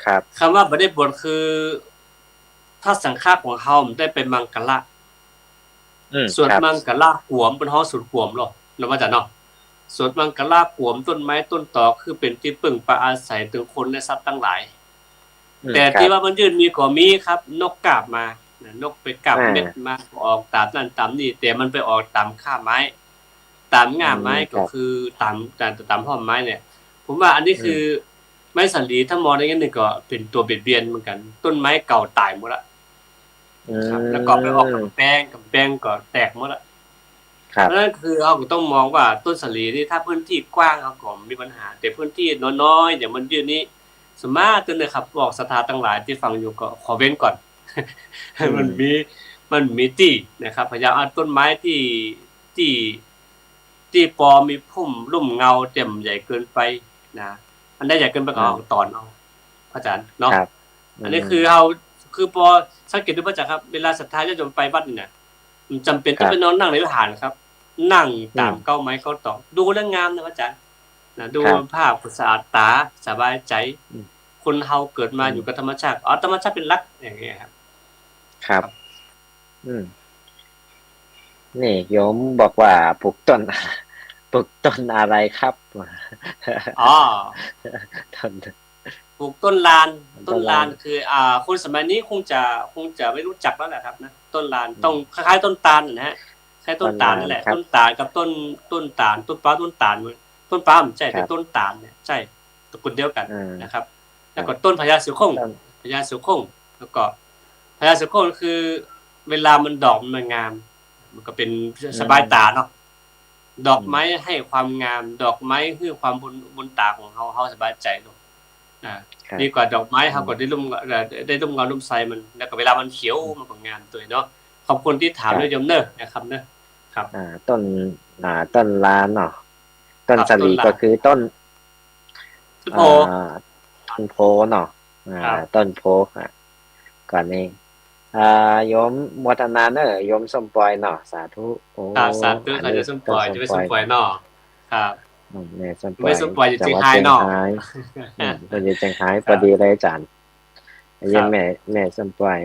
ครับ กำว่าบ่ได้บวชคือ ถ้าสังฆะของเฮามันได้ไปมังคละ อืม สวด ครับ มังคละก๋วม เปิ้นฮ้องสวดก๋วมลอ หลวงพ่อจ๋ารย์เนาะ สวดมังคละก๋วม ต้นไม้ต้นตอคือเป๋นตี้เปิ้งปาอาศัยตึงคนและสัตว์ตังหลาย อืม แต่ตี้ ครับ ว่ามันยืนมีก็มีครับ นกกาบมา นะ นกไปกาบ อ่า เม็ดมา ออกต๋ามนั่นต๋ามนี่ แต่มันไปออกต๋ามค่าไม้ ต๋ามง่าไม้ อืม ครับ ก็คือต๋าม ต๋าม ต๋ามฮ่อมไม้เนี่ย ผมว่าอันนี้คือ อืม ไม้สาลี ถ้ามองในแง่หนึ่งก็เป๋นตั๋วเบียดเบียนเหมือนกั๋น ต้นไม้เก่าต๋ายหมดละ อืม ครับ แล้วก็ไปออกก๋ำแปง ก๋ำแปงก็แตกหมดละ ครับ เพราะฉะนั้นคือเฮาก็ต้องมองว่าต้นสาลีนี่ ถ้าพื้นตี้กว้างเฮาก็บ่มีปัญหา แต่พื้นตี้น้อยๆ อย่างมันยืนนี่ สมมาธิเน่อครับ พวกศรัทธาตังหลายตี้ฟังอยู่ก็ขอเว้นก่อน อืม มันมี มันมีตี้นะครับ พยายามเอาต้นไม้ตี้ ตี้ ตี้ปอมีพุ่มร่มเงา แต่บ่ใหญ่เกินไปนะ อันใดใหญ่เกินไปก็เอา อืม ตอนเอา พระอาจ๋ารย์เนาะ ครับ อันนี้ อืม คือเฮา คือปอสังเกตดู พระอาจ๋ารย์ครับ เวลาศรัทธาญาติโยมไปวัดนี่นะ บ่จ๋ำเป๋น ครับ ต้องไปนอนนั่งในวิหารครับ นั่งต๋าม อืม เก๊าไม้เก๊าตอก ดูแล้วงามนะ พระอาจ๋ารย์ นะ ดู ครับ ภาพก็สะอาดต๋า สบายใจ๋ อืม คนเฮาเกิดมา อืม อยู่กับธรรมชาติ เอาธรรมชาติเป๋นหลัก อย่างเงี้ยครับ ครับ ครับ อืม นี่โยมบอกว่าปลูกต้น ปลูกต้นอะไรครับ อ๋อ ต้น ปลูกต้นลาน ต้นลาน ต้นลานคือ อ่า คนสมัยนี้คงจะ คงจะไม่รู้จักแล้วแหละครับนะ ต้นลาน อืม ต้องคล้ายๆ ต้นตาลนะฮะ คล้ายต้นตาลนั่นแหละ ต้นลานครับ ต้นตาลกับต้น ต้นตาล ต้นปาล์ม ต้นตาล ต้นปาล์ม ใช่ ครับ แต่ต้นตาลเนี่ย ใช่ ตระกูลเดียวกั๋น อ่า นะครับ ครับ แล้วก็ต้นพญาเสือโคร่ง ต้น พญาเสือโคร่ง แล้วก็พญาเสือโคร่งคือเวลามันดอกมันงาม มันก็เป๋น อืม สบายต๋าเนาะ ดอกไม้ อืม หื้อความงาม ดอกไม้หื้อความบุญ บุญต๋าของเฮา เฮาสบายใจ๋ลง อ่า ครับ ดีกว่าดอกไม้ อืม เฮาก็ได้ร่ม เอ่อ ได้ร่มเงาร่มไทรมัน แล้วก็เวลามันเขียว อืม มันก็งามตวยเนาะ ขอบคุณตี้ถาม ครับ เน้อโยมเน้อ นะครับเน้อ ครับ อ่า ต้น อ่า ต้นลานเนาะ ต้น ครับ สาลี ต้นลาน ก็คือต้น ต้นโพธิ์ อ่า ต้นโพธิ์เนาะ อ่า ครับ ต้นโพธิ์ อ่ะ ก่อนนี้ อ่า โยมโมทนาเน้อ โยมส้มปอยเนาะ สาธุ โอ้ ครับ สาธุ อันนี้ ค่ะ โยมส้มปอย ต้นส้มปอย โยมแม่ส้มปอยเนาะ ครับ อืม แม่ส้มปอย แม่ส้มปอยอยู่เจียงฮายเนาะ อืม เปิ้นอยู่เจียงฮาย ครับ พอดีเลยอาจ๋ารย์ ครับ เยี่ยมแม่ แม่ส้มปอย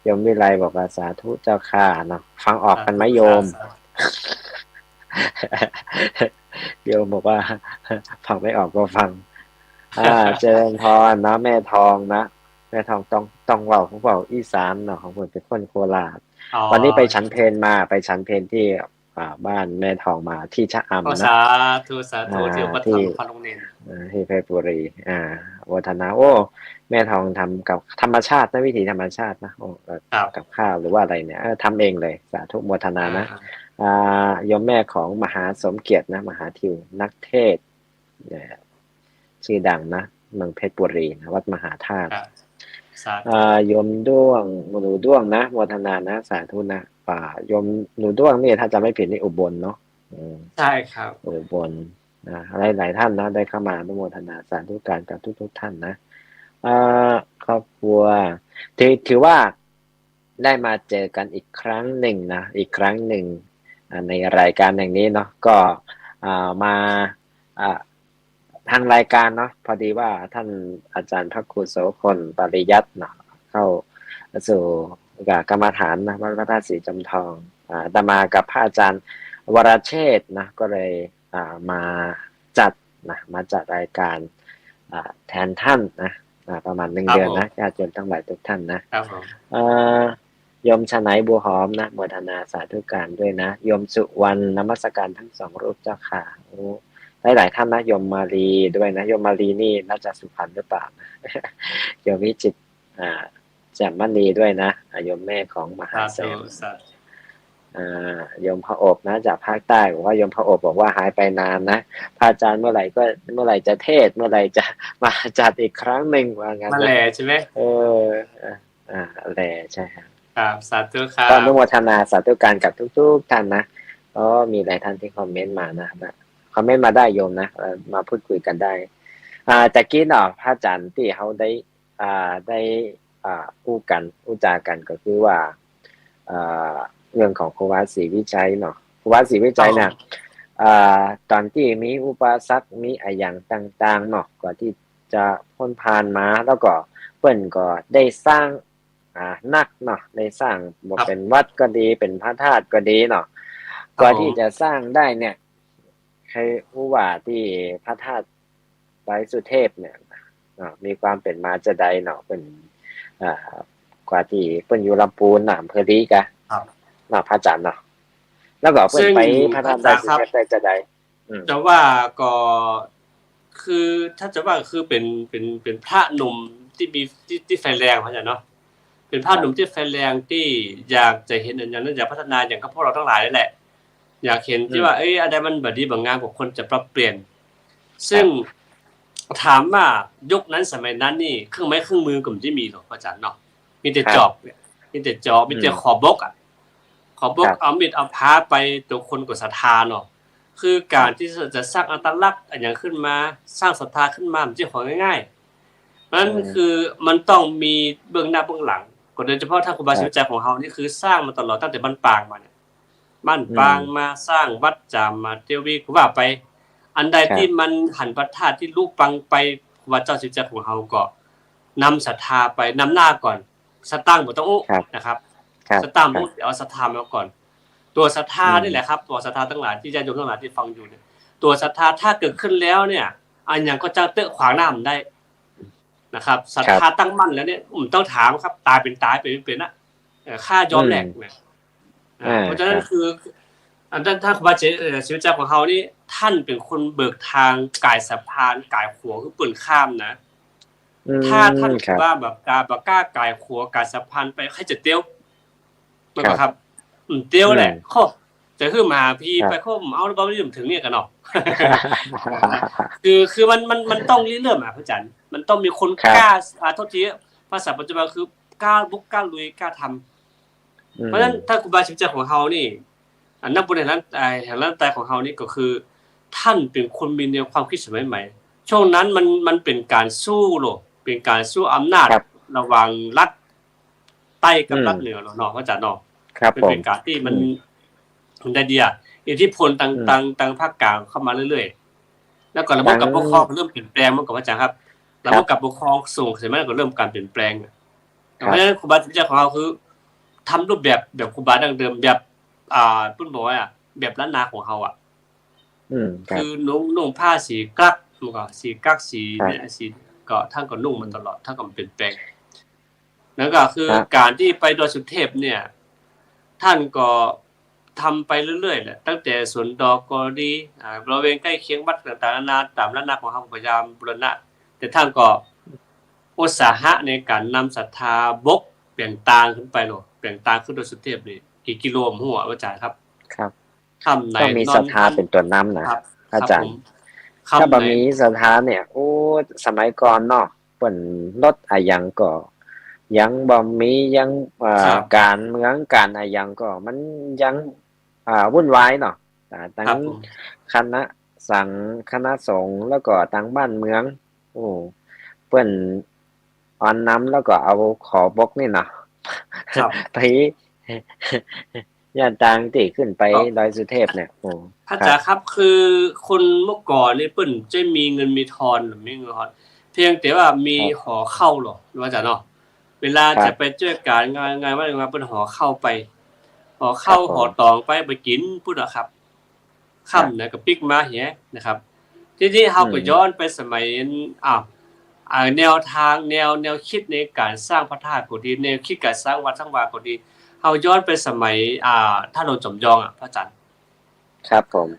โยมวิไลบอกว่า สาธุเจ้าข้าเนาะ ฟังออกกั๋นไหมโยม สาธุ สาธุ โยมบอกว่า ฟังไม่ออกก็ฟัง อ่า เจริญพรนะ แม่ทองนะ แม่ทองต้อง ต้องเว้า เว้าอีสานเนาะ ของเปิ้นเป๋นคนโคราช อ๋อ วันนี้ไปฉันเพลมา ไปฉันเพลตี้ อ่า บ้านแม่ทองมาตี้ชะอำนะ โอ้ สาธุ สาธุ อ่า ที่วัด ที่ ธรรมพระโรงเณร อ่า ตี้เพชรบุรี อ่า โมทนา โอ้ แม่ทองทำกับธรรมชาตินะ วิถีธรรมชาตินะ โอ้ เอ่อ ครับ กับข้าวหรือว่าอะไรเนี่ย เออ ทำเองเลย สาธุโมทนานะ อ่า อ่า โยมแม่ของมหาสมเกียรตินะ มหาทิว นักเทศน์ เนี่ย ชื่อดังนะ เมืองเพชรบุรีนะ วัดมหาธาตุ ครับ สาธุ อ่า โยมด้วง หนูด้วงนะ โมทนานะ สาธุนะ อ่า โยมหนูด้วงนี่ ถ้าจำไม่ผิดนี่อุบลเนาะ อืม ใช่ครับ อุบลนะ หลายๆ ท่านนะ ได้เข้ามาอนุโมทนาสาธุการกับทุกๆ ท่านนะ อ่า ครอบครัว ถือ ถือว่า ได้มาเจอกันอีกครั้งหนึ่งนะ อีกครั้งหนึ่ง อ่า ในรายการแห่งนี้เนาะ ก็ อ่า มา อ่า ทางรายการเนาะ พอดีว่าท่านอาจารย์พระครูโสภณ ปริยัติเนาะ เข้าสู่กรรมฐานนะ วัดพระธาตุศรีจอมทอง อ่า อาตมากับพระอาจารย์วรเชษฐ์นะ ก็เลย อ่า มาจัดนะ มาจัดรายการ อ่า แทนท่านนะ อ่า ประมาณหนึ่ง ครับ เดือนนะ ผม ญาติโยมทั้งหลายทุกท่านนะ ครับผม เอ่อ โยมฉะไหนบัวหอมนะ โมทนาสาธุการด้วยนะ โยมสุวรรณ นมัสการทั้งสองรูปเจ้าค่ะ โอ้ หลายๆ ท่านนะ โยมมาลีด้วยนะ โยมมาลีนี่น่าจะสุพรรณหรือเปล่านะ โยมวิจิตร อ่า แจ่มมณีด้วยนะ อ่า โยมแม่ของมหาแสน สาธุ สาธุ อ่า โยมพระอบนะ จากภาคใต้ บอกว่า โยมพระอบบอกว่าหายไปนานนะ พระอาจารย์เมื่อไหร่ก็ เมื่อไหร่จะเทศน์ เมื่อไหร่จะมาจัดอีกครั้งหนึ่ง ว่างั้นนะ มาแลใช่ไหม เออ อ่า อ่า แล ใช่ครับ ครับ สาธุครับ ก็อนุโมทนาสาธุการกับทุกๆ ท่านนะ ก็มีหลายท่านที่คอมเมนต์มานะ คอมเมนต์มาได้โยมนะ เอ่อ มาพูดคุยกันได้ อ่า ตะกี้เนาะ พระอาจารย์ตี้เฮาได้ อ่า ได้ อ่า อู้กั๋น อู้จ๋ากั๋นก็คือว่า อ่า เรื่องของครูบาศรีวิชัยเนาะ ครูบาศรีวิชัยเนี่ย ครับผม อ่า ต๋อนตี้มีอุปสรรค มีอะหยังต่างๆ เนาะ กว่าตี้จะป๊นผ่านมา แล้วก็เปิ้นก็ได้สร้าง อ่า นักเนาะ ได้สร้าง บ่ ครับ เป๋นวัดก็ดี เป๋นพระธาตุก็ดีเนาะ ครับผม กว่าตี้จะสร้างได้เนี่ย ใค่อู้ว่าตี้พระธาตุดอยสุเทพเนี่ยเนาะ มีความเป๋นมาจาใดเนาะ เปิ้น อ่า กว่าตี้เปิ้นอยู่ลำปูนน่ะ อำเภอลีกะ ครับ เนาะ พระอาจารย์เนาะ แล้วก็เปิ้น ซึ่ง ไปพระธาตุดอยสุเทพได้จาใด อืม จะว่าก็ คือ ถ้าจะว่าคือเป๋น เป๋น เป๋นพระหนุ่มตี้มี ตี้ ตี้ไฟแรง พระอาจารย์เนาะ เป๋นพระหนุ่มตี้ไฟแรงตี้อยากจะหันอะหยัง อยากพัฒนาอย่างกับพวกเฮาตังหลายนี่แหละ อยากหันตี้ว่า อืม เอ้ย อันใดมันบ่ดีบ่งามก็ควรจะปรับเปลี่ยน ซึ่ง ครับ ถามว่ายุคนั้นสมัยนั้นนี่เครื่องไม้เครื่องมือก็บ่ได้มีหรอกพระอาจารย์เนาะ มีแต่ ครับ จอบเนี่ย มีแต่จอบ มีแต่ อืม ขอบบกอะ ขอบบก ครับ เอามีดเอาพร้าไป ตั๋วคนก็ศรัทธาเนาะ คือก๋าน ครับ ตี้จะสร้างอัตลักษณ์อะหยังขึ้นมา สร้างศรัทธาขึ้นมา มันบ่ใจ้ของง่ายๆ เพราะฉะนั้น อืม คือมันต้องมีเบื้องหน้าเบื้องหลัง ก็โดยเฉพาะท่านครูบา ครับ ศรีวิชัยของเฮานี่คือสร้างมาตลอดตั้งแต่บ้านปางมาเนี่ย บ้านปาง อืม มาสร้างวัดจามมาเตียววีก็ว่าไป อันใด ครับ ตี้มันหันพระธาตุตี้ลุพังไป ครูบาเจ้าศรีวิชัยของเฮาก็นำศรัทธาไปนำหน้าก่อน สตางค์บ่ต้องอู้ ครับ นะครับ ครับ สตางค์บ่ต้องอู้ ครับ เอาศรัทธามาก่อน ตั๋วศรัทธา อืม นี่แหละครับ ตั๋วศรัทธาตังหลายตี้ญาติโยมตังหลายตี้ฟังอยู่เนี่ย ตั๋วศรัทธาถ้าเกิดขึ้นแล้วเนี่ย อะหยังก็จะเต๊อะขวางหน้าบ่ได้นะครับ ศรัทธา ครับ ตั้งมั่นแล้วเนี่ย บ่ต้องถามครับ ต๋ายเป๋นต๋าย เป๋นบ่เป๋นอะ เอ่อ ข้ายอมแลก อืม นะ อ่า เพราะฉะนั้น ครับ คือ อันนั้นท่านครูบาเจ เอ่อ ศรีวิชัยของเฮานี่ ท่านเป๋นคนเปิดตางก๋ายสะพานก๋ายขัวหื้อเปิ้นข้ามนะ อืม ถ้าท่าน ครับ ครูบาบ่กล้า บ่กล้าก๋ายขัวก๋ายสะพานไป ใผจะเตียว แม่นบ่ครับ ครับ อืม เตียวแหละ อืม โค้ จะหื้อมหาพี ครับ ไป โค้ เอาแล้วบ่ บ่เถิงเนี่ยกั๋นเนาะ คือ คือมัน มัน มันต้องริเริ่มอะ พระอาจารย์ มันต้องมีคน ครับ กล้า อ่า โทษที ภาษาปัจจุบันคือกล้าบุก กล้าลุย กล้าทำ อืม เพราะฉะนั้นท่านครูบาศรีวิชัยของเฮานี่ อันนักบุญแห่งล้าน อ่า แห่งล้านตายของเฮานี่ก็คือ ท่านเป๋นคนมีแนวความคิดสมัยใหม่ ช่วงนั้นมัน มันเป๋นก๋านสู้โหละ เป๋นก๋านสู้อำนาจ ครับ ระหว่างรัฐใต้กับ อืม รัฐเหนือเนาะ เนาะ พระอาจารย์เนาะ ครับ มันเป๋น ผม ก๋านตี้มัน อืม มันได้เดีย อิทธิพลตาง อืม ตาง ตางภาคกลางเข้ามาเรื่อยๆ แล้วก็ระบบ ตาง ก๋านปกครองก็เริ่มเปลี่ยนแปลง แม่นก่อ พระอาจารย์ครับ ครับ ระบบก๋านปกครองสงฆ์สมัยนั้นก็เริ่มก๋านเปลี่ยนแปลง ครับ เพราะฉะนั้นครูบาศรีวิชัยของเฮาคือ ทำรูปแบบ แบบครูบาดั้งเดิม แบบ อ่า เปิ้นบอกว่าแบบล้านนาของเฮาอะ อืม ครับ คือนุ่ง นุ่งผ้าสีกั๊ก แม่นก่อ สีกั๊ก สี ครับ เนี่ย สี ก็ท่านก็นุ่งมาตลอด ท่านก็บ่เปลี่ยนแปลง แล้วก็คือ ครับ ก๋านตี้ไปดอยสุเทพเนี่ย ท่านก็ทำไปเรื่อยๆ แหละ ตั้งแต่สวนดอกก็ดี อ่า บริเวณใก้เคียงวัดต่างๆ นานา ต๋ามล้านนาของเฮาก็พยายามบูรณะ แต่ท่านก็อุตสาหะในก๋านนำศรัทธาบกเป๋งตางขึ้นไปโหละ เป๋งตางขึ้นดอยสุเทพนี่ กี่กิโลบ่ฮู้อะ อาจ๋ารย์ครับ ครับ ค่ำไหน ต้องมีศรัทธาเป๋นตั๋วนำนะ ครับ อาจ๋ารย์ ครับผม ถ้าบ่มีศรัทธาเนี่ย โอ้ สมัยก่อนเนาะ เปิ้นรถอะหยังก็ยังบ่มี ยัง เอ่อ ครับ ก๋านเมืองก๋านอะหยังก็มันยัง อ่า วุ่นวายเนาะ อ่า ตัง ครับผม คณะสังฆ์ คณะสงฆ์ แล้วก็ตังบ้านเมือง โอ้ เปิ้นออนนำ แล้วก็เอาขอบบกนี่เนาะ ครับ ไป ย่านตางตี้ขึ้นไป ก็ ดอยสุเทพเนี่ย โอ้ พระอาจ๋ารย์ครับ ครับ คือคนเมื่อก่อนนี่เปิ้นจะมีเงินมีทอน มีเงินทอน เพียงแต่ว่ามี ครับ หอข้าวเหรอ ว่าจ๋าเนาะ เวลา ครับ จะไปจ้วยก๋านงาน งานวัดงานวาเปิ้นหอข้าวไป หอข้าว ครับผม หอต๋องไป ไปกิ๋นปุ้นน่ะครับ ครับ ค่ำไหนก็ปิ๊กมาเหียนะครับ ทีนี้เฮาก็ อืม ย้อนไปสมัย อ้าว อ่า แนวตาง แนว แนวกึ๊ดในก๋านสร้างพระธาตุก็ดี แนวกึ๊ดก๋านสร้างวัดสร้างวาก็ดี เฮาย้อนไปสมัย อ่า ต้านหลวงจ๋ำยองอะ พระอาจ๋ารย์ ครับผม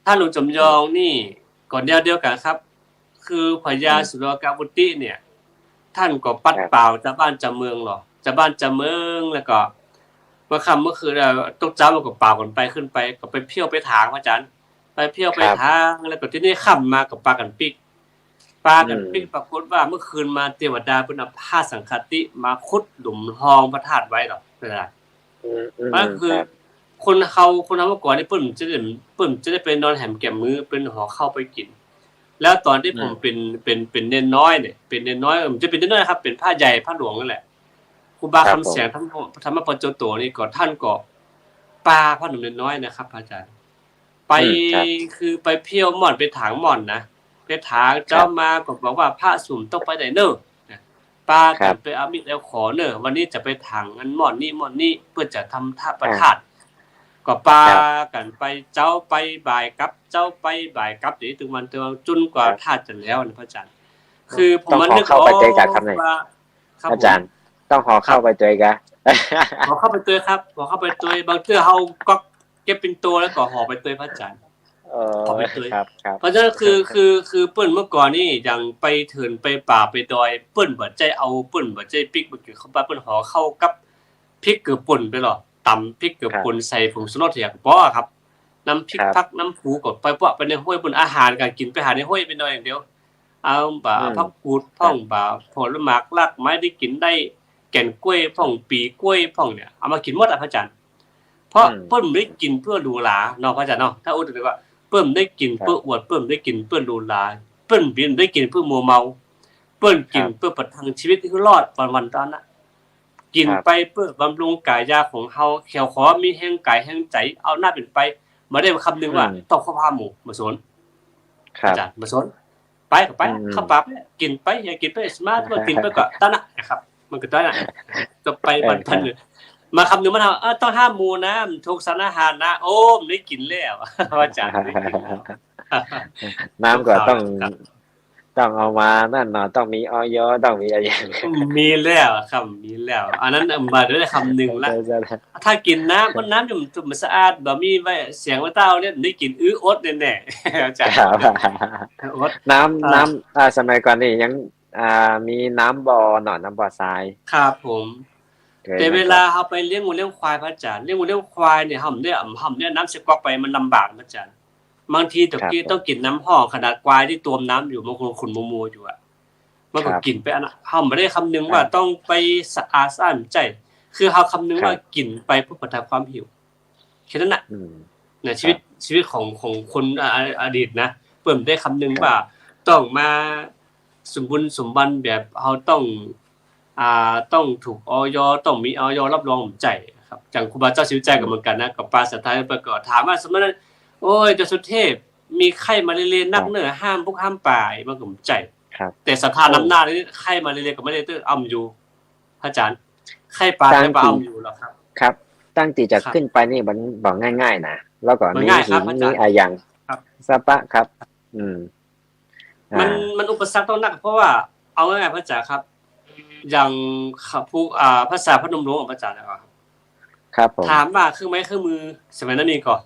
ต้านหลวงจ๋ำยองนี่ก็แนวเดียวกั๋นครับ คือพญาสุโรกาวุติเนี่ย ต้านก็ปัดเป๋าจาวบ้านจาวเมืองลอ จาวบ้านจาวเมือง แล้วก็เมื่อค่ำเมื่อคืน เอ่อ ตกเจ๊ามันก็เป๋ากั๋นไปขึ้นไป ก็ไปเที่ยวไปถาง พระอาจ๋ารย์ ไปเที่ยวไปถาง แล้วก็ทีนี้ค่ำมาก็ปากั๋นปิ๊ก ปากั๋นปิ๊ก ปรากฏว่าเมื่อคืนมาเตวดาเปิ้นเอาผ้าสังฆาติมาขุดหลุมฮองพระธาตุไว้ลอ นั่นแหละ อืม อืม มันคือ ครับ คนเฮา คนเฮาเมื่อก่อนนี่เปิ้นจะได้ เปิ้นจะได้ไปนอนแหมแก่มมือ เป๋นหอข้าวไปกิ๋น แล้วต๋อนตี้ผมเป๋น เป๋น เป๋นเณรน้อยเนี่ย เป๋นเณรน้อย เอ่อ บ่ใจ้เป๋นเณรน้อยครับ เป๋นพระใหญ่พระหลวงนั่นแหละ ครูบาคำแสง ธรรม ธรรมปัญโจโตนี่ก็ ต้านก็ปาพระหนุ่มเณรน้อยนะครับ พระอาจ๋ารย์ ไป คือไปเที่ยวม่อน ไปถางม่อนนะ ไปถางเจ๊ามาก็บอกว่า พระสงฆ์ต้องไปไหนเน่อ ปากั๋นไปเอามีดเอาขอเน่อ วันนี้จะไปถางอันม่อนนี้ม่อนนี้ เปื้อจะทำพระธาตุ ก็ปากั๋นไป เจ๊าไปบ่ายกลับ เจ๊าไปบ่ายกลับ อย่างนี้ตึงวันตึงวัน จ๋นกว่าธาตุจะแล้วนะ พระอาจ๋ารย์ คือผมมานึกออกว่า ต้องหอข้าวไปตวยกะ ครับ อาจ๋ารย์ ต้องหอข้าวไปตวยกะ หอข้าวไปตวยครับ หอข้าวไปตวย บางเตื้อเฮาก็เก็บปิ่นโตแล้วก็หอไปตวย พระอาจ๋ารย์ เออ หอไปตวย ครับ ครับ เพราะฉะนั้นคือ คือ คือเปิ้นเมื่อก่อนนี่ อย่างไปเถินไปป่าไปดอย เปิ้นบ่ใจ้เอา เปิ้นบ่ใจ้ปิ๊กบ่กิ๋นข้าวเป๋า เปิ้นหอข้าวกับพริกเกลือป่นไปลอ ต๋ำพริกเกลือป่น ใส่ผงชูรสเหียก็ปอครับ น้ำพริกผักน้ำปูก็ไปปะไปในห้วยปู้น อาหารก๋านกิ๋นไปหาในห้วยไปดอยอย่างเดียว เอาบ่าผักกูดพ่อง บ่าผลหมากรากไม้ตี้กิ๋นได้ แก่นกล้วยพ่อง ปี๋กล้วยพ่องเนี่ย เอามากิ๋นหมดอะพระอาจ๋ารย์ เพราะเปิ้นบ่ได้กิ๋นเปื้อหรูหราเนาะพระอาจ๋ารย์เนาะ ถ้าอู้ถึงว่าเปิ้นบ่ได้กิ๋นเปื้ออวด เปิ้นบ่ได้กิ๋นเปื้อหรูหรา เปิ้นบ่ได้กิ๋นเปื้อมัวเมา เปิ้นกิ๋นเปื้อประทังชีวิตหื้อรอดวันๆ เต้านั้น กิ๋นไปเปื้อบำรุงก๋ายาของเฮา เหี่ยวขอมีแฮงก๋ายแฮงใจ๋ เอาหน้าเป๋นไป บ่ได้คำนึงว่าต้องครบห้าหมู่ บ่สน ครับ อาจ๋ารย์ บ่สน ไปก็ไป เข้าป่าไป กิ๋นไป อยากกิ๋นไป สมาธิ บ่กิ๋นไปก็เต้านั้นนะครับ มันก็เต้านั้น ก็ไปวันๆ เออ มาคำนึงมันเอา เออ ต้องห้าหมู่นะ มันถูกสารอาหารนะ โอ้ บ่ได้กิ๋นแล้ว อาจ๋ารย์ บ่ได้กิ๋นแล้ว น้ำก็ต้อง ครับ ต้องเอามานั่นเนาะ ต้องมี อย ต้องมีอะไร มีแล้วครับ มีแล้ว อันนั้นบ่ได้คำนึงละ ใช่ ใช่ ถ้ากิ๋นน้ำ มันน้ำอยู่มันสะอาด บ่มีไว้เสียงไว้เต้าเนี่ย ได้กิ๋น อื้อ อดแน่ๆ อาจ๋ารย์ ครับ อด น้ำ อ่า น้ำ อ่า สมัยก่อนนี่ยัง อ่า มีน้ำบ่อเนาะ น้ำบ่อทราย ครับผม แต่เวลาเฮาไปเลี้ยงงัวเลี้ยงควาย พระอาจ๋ารย์ เลี้ยงงัวเลี้ยงควายเนี่ย เฮาบ่ได้ เฮาบ่ได้น้ำใส่ก๊อกไป มันลำบาก พระอาจ๋ารย์ บางทีตะกี้ต้องกิ๋นน้ำห้อง ขนาดควายตี้ตวมน้ำอยู่ บางคนขุ่นมัวๆ อยู่อะ มันก็กิ๋นไปอันนั้น เฮาบ่ได้คำนึงว่าต้องไปสะอาดสะอ้าน บ่ใจ้ คือเฮาคำนึงว่ากิ๋นไปเปื้อประทังความหิว แค่นั้นน่ะ อืม นะ ชีวิต ชีวิตของ ของคน อ่า อดีตนะ เปิ้นบ่ได้คำนึงว่าต้องมาสมบูรณ์สมบันแบบเฮาต้อง อ่า ต้องถูก อย ต้องมี อย รับรอง บ่ใจ้ครับ อย่างครูบาเจ้าสิริวิชัยก็เหมือนกั๋นนะ ก็ปาศรัทธาไปก็ถามว่า สมัยนั้น โอ้ย เจ้าสุเทพ มีไข้มาลาเรียนักเน่อ ห้ามบุกห้ามป่า มันก็บ่ใจ้ ครับ แต่ศรัทธานำหน้านี่ ไข้มาลาเรียก็บ่ได้เตื้อ เอาอยู่ พระอาจ๋ารย์ ไข้ป่า ไข้ป่าเอาอยู่ลอครับ ครับ ตั้งตี้จะขึ้นไปนี่มันบ่ง่ายๆ นะ แล้วก็มีหิน มีอะหยัง สะปะครับ อืม มัน อ่า มันอุปสรรคต้องนัก เพราะว่า เอาง่ายๆ พระอาจ๋ารย์ครับ อย่าง พวก อ่า ภาษาพนมรุ้งของพระอาจ๋ารย์นะครับ ครับผม ถามว่าเครื่องไม้เครื่องมือสมัยนั้นมีก่อ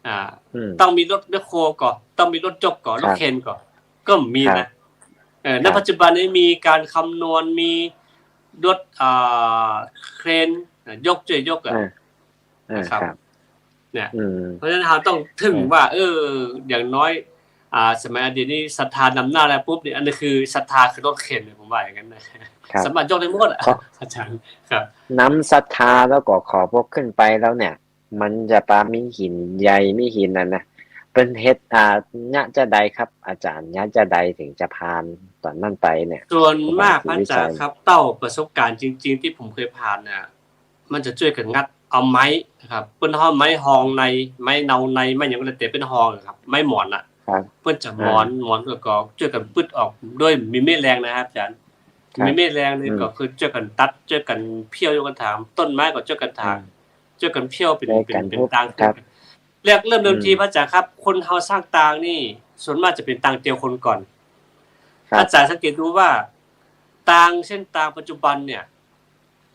อ่า อืม ต้องมีรถแมคโครก่อ ต้องมีรถยกก่อ ครับ รถเครนก่อ ก็มีนะ ครับ เออ ครับ ณ ปัจจุบันนี้มีก๋านคำนวณ มีรถ อ่า เครน ยก จ้วยยกอะ อ่า อ่า นะครับ ครับ เนี่ย อืม เพราะฉะนั้นเฮาต้องถึงว่า เออ อย่างน้อย อ่า สมัยอดีตนี่ศรัทธานำหน้าแล้วปุ๊บเนี่ย อันนี้คือศรัทธาคือรถเครนเนี่ย ผมว่าอย่างนั้นนะ ครับ สามารถยกได้หมดอะ อาจ๋ารย์ ครับ นำศรัทธาแล้วก็ขอพวกขึ้นไปแล้วเนี่ย มันจะปามีหินใหญ่ มีหินนั่นนะ เปิ้นเฮ็ด อ่า เยียะจาใดครับ อาจ๋ารย์ เยียะจาใดถึงจะผ่านต๋อนนั้นไปเนี่ย ส่วนมาก ครูบาศรีวิชัย พระอาจ๋ารย์ครับ เต้าประสบการณ์จริงๆ ตี้ผมเคยผ่านน่ะ มันจะจ้วยกั๋นงัดเอาไม้นะครับ เปิ้นฮ้องไม้ฮองใน ไม้เนาใน ไม้หยังก็แล้วแต่เปิ้นฮองอะครับ ไม้หมอนน่ะ ครับ เปิ้นจะหมอน อ่า หมอนก็ ก็จ้วยกั๋นปึ๊ดออก โดยมีแม่แรงนะครับอาจ๋ารย์ ครับ มีแม่แรงนี่ อืม ก็คือจ้วยกั๋นตัด จ้วยกั๋นเผี้ยว จ้วยกั๋นถาง ต้นไม้ก็จ้วยกั๋นถาง อืม จ้วยกั๋นเผี้ยวเป๋น จ้วยกั๋น เป๋น เป๋นตาง ครับ แรกเริ่มเดิมที อืม พระอาจ๋ารย์ครับ คนเฮาสร้างตางนี่ ส่วนมากจะเป๋นตางเตียวคนก่อน ครับ อาจ๋ารย์สังเกตดูว่า ตางเส้นตางปัจจุบันเนี่ย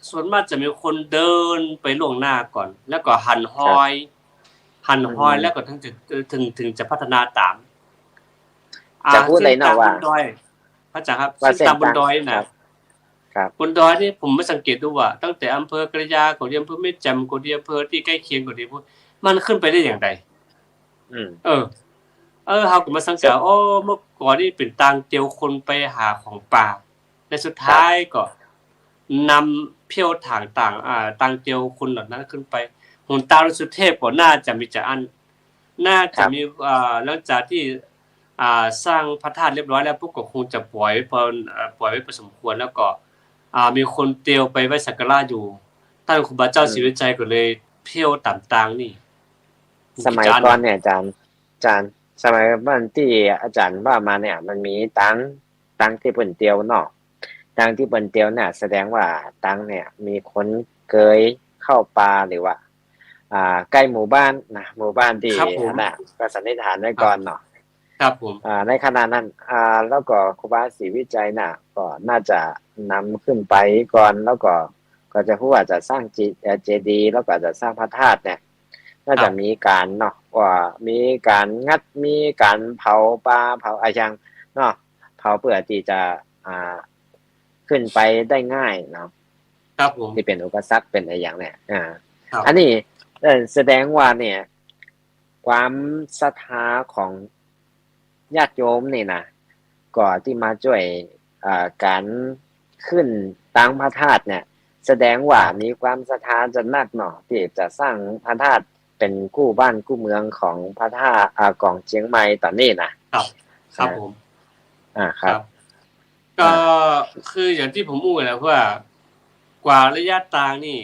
ส่วนมากจะมีคนเดินไปล่วงหน้าก่อน แล้วก็หันฮอย ครับ หันฮอย อืม แล้วก็ถึงจะ ถึง ถึงจะพัฒนาต๋าม อ่า จะพูดเลยเนาะ เส้นตาง ว่า บนดอย พระอาจารย์ครับ ว่า เส้นตาง เส้นตางบนดอยน่ะ ครับ ครับ บนดอยนี่ผมมาสังเกตดูว่า ตั้งแต่อำเภอกระยาก็ดี อำเภอแม่แจ่มก็ดี อำเภอตี้ใก้เคียงก็ดี มันขึ้นไปได้อย่างใด อืม เออ เออ เฮาก็มาสังเกต ครับ โอ้ เมื่อก่อนนี่เป๋นตางเตียวคนไปหาของป่า และสุดท้าย ครับ ก็นำเผี้ยวถางตาง อ่า ตางเตียวคนเหล่านั้นขึ้นไป หนตางลงสุเทพก็น่าจะมีจะอั้น น่าจะมี ครับ อ่า หลังจากตี้ อ่า สร้างพระธาตุเรียบร้อยแล้วปุ๊บก็คงจะปล่อยไว้พอ เอ่อ ปล่อยไว้พอสมควร แล้วก็ อ่า มีคนเตียวไปไหว้สักการะอยู่ ต้านครูบาเจ้า อืม ศรีวิชัยก็เลยเผี้ยวต๋ามตางนี่ สมัยก่อนเนี่ยอาจารย์ อาจารย์ สมัยก่อนตี้อาจารย์ว่ามาเนี่ย มันมีตาง ตางตี้เปิ้นเตียวเนาะ ตางตี้เปิ้นเตียวเนี่ย แสดงว่าตางเนี่ย มีคนเกยเข้าป่าหรือว่า อ่า ใก้หมู่บ้านนะ หมู่บ้านตี้ ครับผม อันน่ะ ก็สันนิษฐานไว้ก่อนเนาะ ครับผม อ่า ในขณะนั้น อ่า แล้วก็ครูบาศรีวิชัยน่ะ ก็น่าจะนำขึ้นไปก่อน แล้วก็ ก็จะพูดว่าจะสร้างเจ- เอ่อ เจดีย์ แล้วก็จะสร้างพระธาตุเนี่ย น่าจะ ครับ มีก๋านเนาะ ว่ามีก๋านงัด มีก๋านเผาป่า เผาอะหยังเนาะ เผาเปื้อตี้จะ อ่า ขึ้นไปได้ง่ายเนาะ ครับผม ตี้เป๋นอุปสรรคเป๋นอะหยังเนี่ย อ่า ครับ อันนี้ เอ่อ แสดงว่าเนี่ย ความศรัทธาของญาติโยมนี่นะ ก็ตี้มาจ้วย เอ่อ ก๋านขึ้นตางพระธาตุเนี่ย แสดงว่า ครับ มีความศรัทธาจะนักเนาะ ตี้จะสร้างพระธาตุเป๋นกู้บ้านกู้เมืองของพระธาตุ อ่า ของเจียงใหม่ต๋อนนี้นะ ครับ ครับ อ่า ผม อ่า ครับ ครับ ก็ อ่า คืออย่างตี้ผมอู้แหละว่า กว่าระยะตางนี่